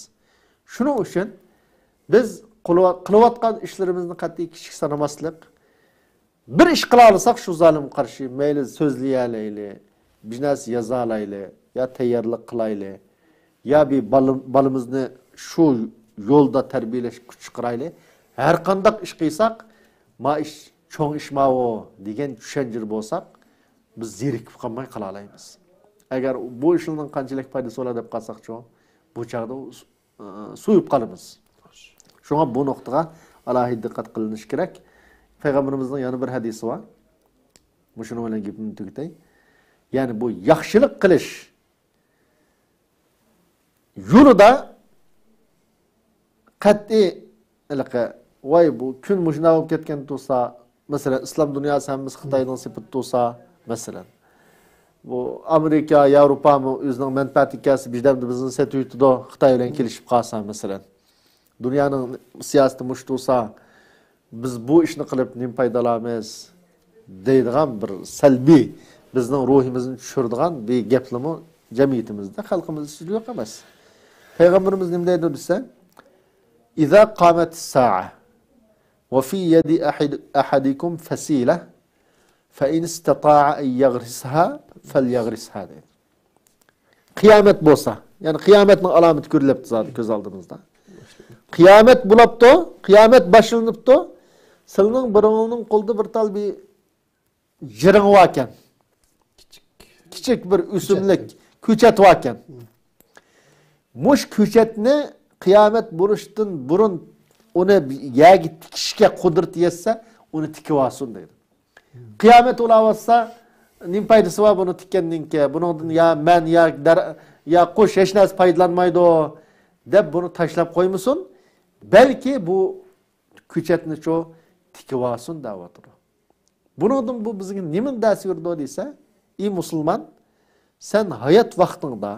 شۇنىڭ ئۈچۈن بىز قىلىۋا-، قىلىۋاتقان ئىشلىرىمىزنى قەتئىي كىچىك سانىماسلىق. بىر ئىش قىلالىساق شۇ زالىمغا قارشى، مەيلى سۆزلىيەلەيلى، بىر نەرسە يازالايلى، يا تەييارلىق قىلايلى، يا بىر بالا-، بالىمىزنى شۇ يولدا تەربىيەلەشكە كۈچ چىقىرايلى. ھەر قانداق ئىش قىلساق، ما ئىش چوڭ ئىش ماۋۇ دېگەن چۈشەنچىدە بولساق، بىز زېرىكىپ قالماي قالالايمىز. ئەگەر بۇ ئىشلارنىڭ قانچىلىك پايدىسى بولا دەپ قالساقچۇ، بۇ چاغدا ئۇ سۇ-، ئە، سۇيۇپ قالىمىز. شۇڭا بۇ نۇقتىغا ئالاھىدە دىققەت قىلىنىشى كېرەك. پەيغەمبىرىمىزنىڭ يەنە بىر ھەدىسى بار. مۇشۇنىڭ بىلەن گېپىمنى تۈگىتەي. يەنى بۇ ياخشىلىق قىلىش يولىدا قەتئىي ھېلىقى، ۋاي، بۇ كۈن مۇشۇنداق بولۇپ كەتكەن تۇرسا، مەسىلەن، ئىسلام دۇنياسى ھەممىسى خىتاينىڭ سېپىدا تۇرسا، مەسىلەن، بۇ ئامېرىكا، ياۋروپامۇ ئۆزىنىڭ مەنپەئەتىگە كەلسە، بىردەمدە بىزنى سېتىۋېتىدۇ، خىتاي بىلەن كېلىشىپ قالسا، مەسىلەن، دۇنيانىڭ سىياسىتى مۇشۇ تۇرسا، بىز بۇ ئىشنى قىلىپ نېمە پايدا ئالىمىز دەيدىغان بىر سەلبىي، بىزنىڭ روھىمىزنى چۈشۈرىدىغان بىر گەپلىرىمۇ جەمئىيىتىمىزدە، خەلقىمىزدە سۆزى يوق ئەمەس. پەيغەمبىرىمىز نېمە دەيدۇ دېسە، إذا قامت الساعة وفي يد أحد، أحدكم فسيلة فإن استطاع أن يغرسها فليغرسها دەيدۇ. قىيامەت بولسا، يەنى قىيامەتنىڭ ئالامىتى كۆرۈلۈپتۇ زادى كۆز ئالدىمىزدا. قىيامەت بولاپتۇ، قىيامەت باشلىنىپتۇ. سىلىنىڭ بىرىڭلارنىڭ قولىدا بىر تال بىر جىرىڭ باركەن. كىچىك بىر ئۆسۈملۈك، كۆچەت باركەن. مۇش كۆچەتنى قىيامەت بولۇشتىن بۇرۇن ئۇنى يەرگە تىكىشكە قۇدرىتى يەتسە، ئۇنى تىكىۋالسۇن دەيدۇ. قىيامەت بولاۋاتسا، نېمە پايدىسى بار بۇنى تىككەننىڭكى؟ بۇنىڭدىن يا مەن، يا دەر-، يا قۇش، ھېچ نەرسە پايدىلانمايدۇ، دەپ بۇنى تاشلاپ قويمىسۇن. بەلكى بۇ كۆچەتنىچۇ تىكىۋالسۇن دەۋاتىدۇ. بۇنىڭدىن بۇ بىزگە نېمىنى دەرس بېرىدۇ دېسە، ئى مۇسۇلمان، سەن ھايات ۋاقتىڭدا،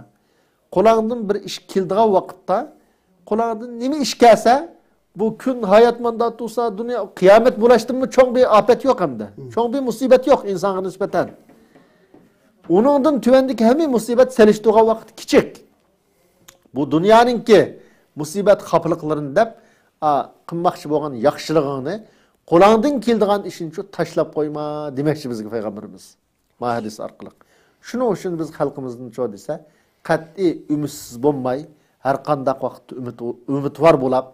قولۇڭدىن بىر ئىش كېلىدىغان ۋاقىتتا، قولۇڭدىن نېمە ئىش كەلسە، بۇ كۈن ھايات ماندا تۇرسا، دۇنيا، قىيامەت بولۇشتىنمۇ چوڭ بىر ئاپەت يوق ئەمدى. مم. چوڭ بىر مۇسىبەت يوق ئىنسانغا نىسبەتەن. ئۇنىڭدىن تۆۋەندىكى ھەممە مۇسىبەت سېلىشتۇرغان ۋاقىت كىچىك. بۇ دۇنيانىڭكى مۇسىبەت خاپىلىقلىرىنى دەپ، ئا، قىلماقچى بولغان ياخشىلىقىڭنى، قولۇڭدىن كېلىدىغان ئىشنىچۇ تاشلاپ قويما دېمەكچى بىزگە پەيغەمبىرىمىز. ما ھەدىس ئارقىلىق. شۇنىڭ ئۈچۈن بىز خەلقىمىزنىچۇ دېسە، قەتئىي ئۈمىدسىز بولماي، ھەر قانداق ۋاقىتتا ئۈمىد، ئۈمىدۋار بولاپ،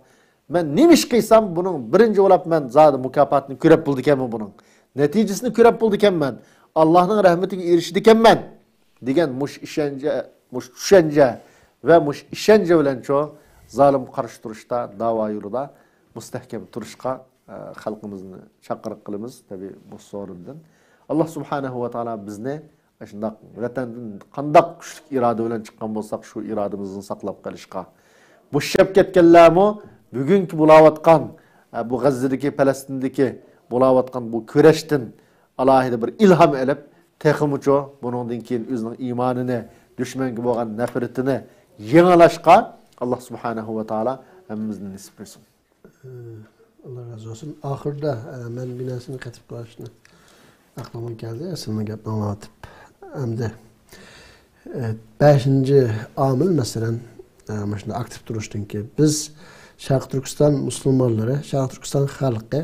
مەن نېمە ئىش قىلسام، بۇنىڭ بىرىنچى بولاپ مەن زادى مۇكاپاتىنى كۆرۈپ بولىدىكەنمەن بۇنىڭ. نەتىجىسىنى كۆرۈپ بولىدىكەنمەن. ئاللاھنىڭ رەھمىتىگە ئېرىشىدىكەنمەن دېگەن مۇش ئىشەنچە، مۇش چۈشەنچە ۋە مۇش ئىشەنچە بىلەنچۇ زالىمغا قارشى تۇرۇشتا، داۋا يولىدا مۇستەھكەم تۇرۇشقا، ئە، خەلقىمىزنى چاقىرىق قىلىمىز، تەبىئىي، بۇ سورۇندىن. ئاللا سۇبھانەھۇ ۋە تائالا بىزنى ئاشۇنداق ۋەتەندىن قانداق كۈچلۈك ئىرادە بىلەن چىققان بولساق، شۇ ئىرادىمىزنى ساقلاپ قېلىشقا. بوشاپ كەتكەنلەرمۇ بۈگۈنكى بولاۋاتقان، ئە، بۇ غەززىدىكى، پەلەستىندىكى بولاۋاتقان بۇ كۈرەشتىن ئالاھىدە بىر ئىلھام ئېلىپ، تېخىمۇچۇ بۇنىڭدىن كېيىن ئۆزىنىڭ ئىمانىنى، دۈشمەنگە بولغان نەپرىتىنى يېڭىلاشقا ئاللا سۇبھانەھۇ ۋە تائالا ھەممىمىزنى نېسىپ قىلسۇن. ئاللا رازى بولسۇن. ئاخىردا، ئە، مەن بىر نەرسىنى قېتىپ قويۇشنى ئەقلىمگە كەلدى، سىلىنىڭ گەپنى ئاڭلاۋېتىپ. ئەمدى، ئە، بەشىنچى ئامىل، مەسىلەن، ئە، مۇشۇنداق ئاكتىپ تۇرۇشتىنكى، بىز شەرقىي تۈركىستان مۇسۇلمانلىرى، شەرقىي تۈركىستان خەلقى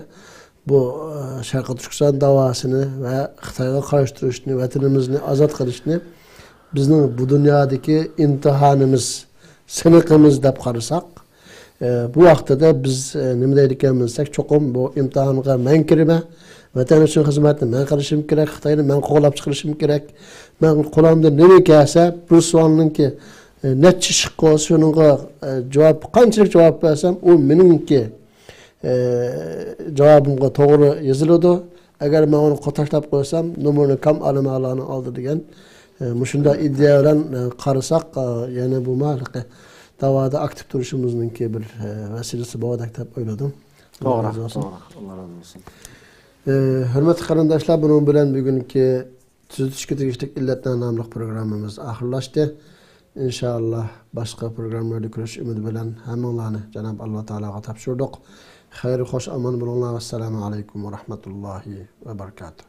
بۇ، ئە، شەرقىي تۈركىستان داۋاسىنى ۋە خىتايغا قارشى تۇرۇشنى، ۋەتىنىمىزنى ئازاد قىلىشنى بىزنىڭ بۇ دۇنيادىكى ئىمتىھانىمىز، سىنىقىمىز دەپ قارىساق، ئە، بۇ ۋاقتىدا بىز، ئە، نېمە دەيدىكەنمىز دېسەك، چوقۇم بۇ ئىمتىھانغا مەن كىرىمەن، ۋەتەن ئۈچۈن خىزمەتنى مەن قىلىشىم كېرەك، خىتاينى مەن قوغلاپ چىقىرىشىم كېرەك، مەن قولۇمدىن نېمە كەلسە، بىر سوئالنىڭكى، ئە، نەچچە ئىشىق بولسا، شۇنىڭغا، ئە، جاۋاب، قانچىلىك جاۋاب بەرسەم، ئۇ مېنىڭكى، ئە، جاۋابىمغا توغرا يېزىلىدۇ. ئەگەر مەن ئۇنى قو-، تاشلاپ قويسام، نومۇرنى كام ئالىمەنلارنىڭ ئالدى دېگەن، ئە، مۇشۇنداق ئىدىيە بىلەن، ئە، قارىساق، ئە، يەنە بۇ مالىقى داۋادا ئاكتىپ تۇرۇشىمىزنىڭكى بىر، ئە، ۋەسىلىسى بولغۇدەك دەپ ئويلىدىم. توغرا، توغرا. ئاللا رازى بولسۇن. ئە، ھۆرمەتلىك قېرىنداشلار، بۇنىڭ بىلەن بۈگۈنكى تۈزىتىشكە تېگىشلىك ئىللەتلەر ناملىق پروگراممىمىز ئاخىرلاشتى. ئىنشائاللا، باشقا پروگراممىلاردا كۆرۈشۈش ئۈمىدى بىلەن ھەممىڭلارنى جاناب ئاللا تائالاغا تاپشۇردۇق. خەير، خوش، ئامان بولۇڭلار. ۋەسسالامۇ ئەلەيكۇم ۋە رەھمەتۇللاھى ۋە بەرىكاتۇھ.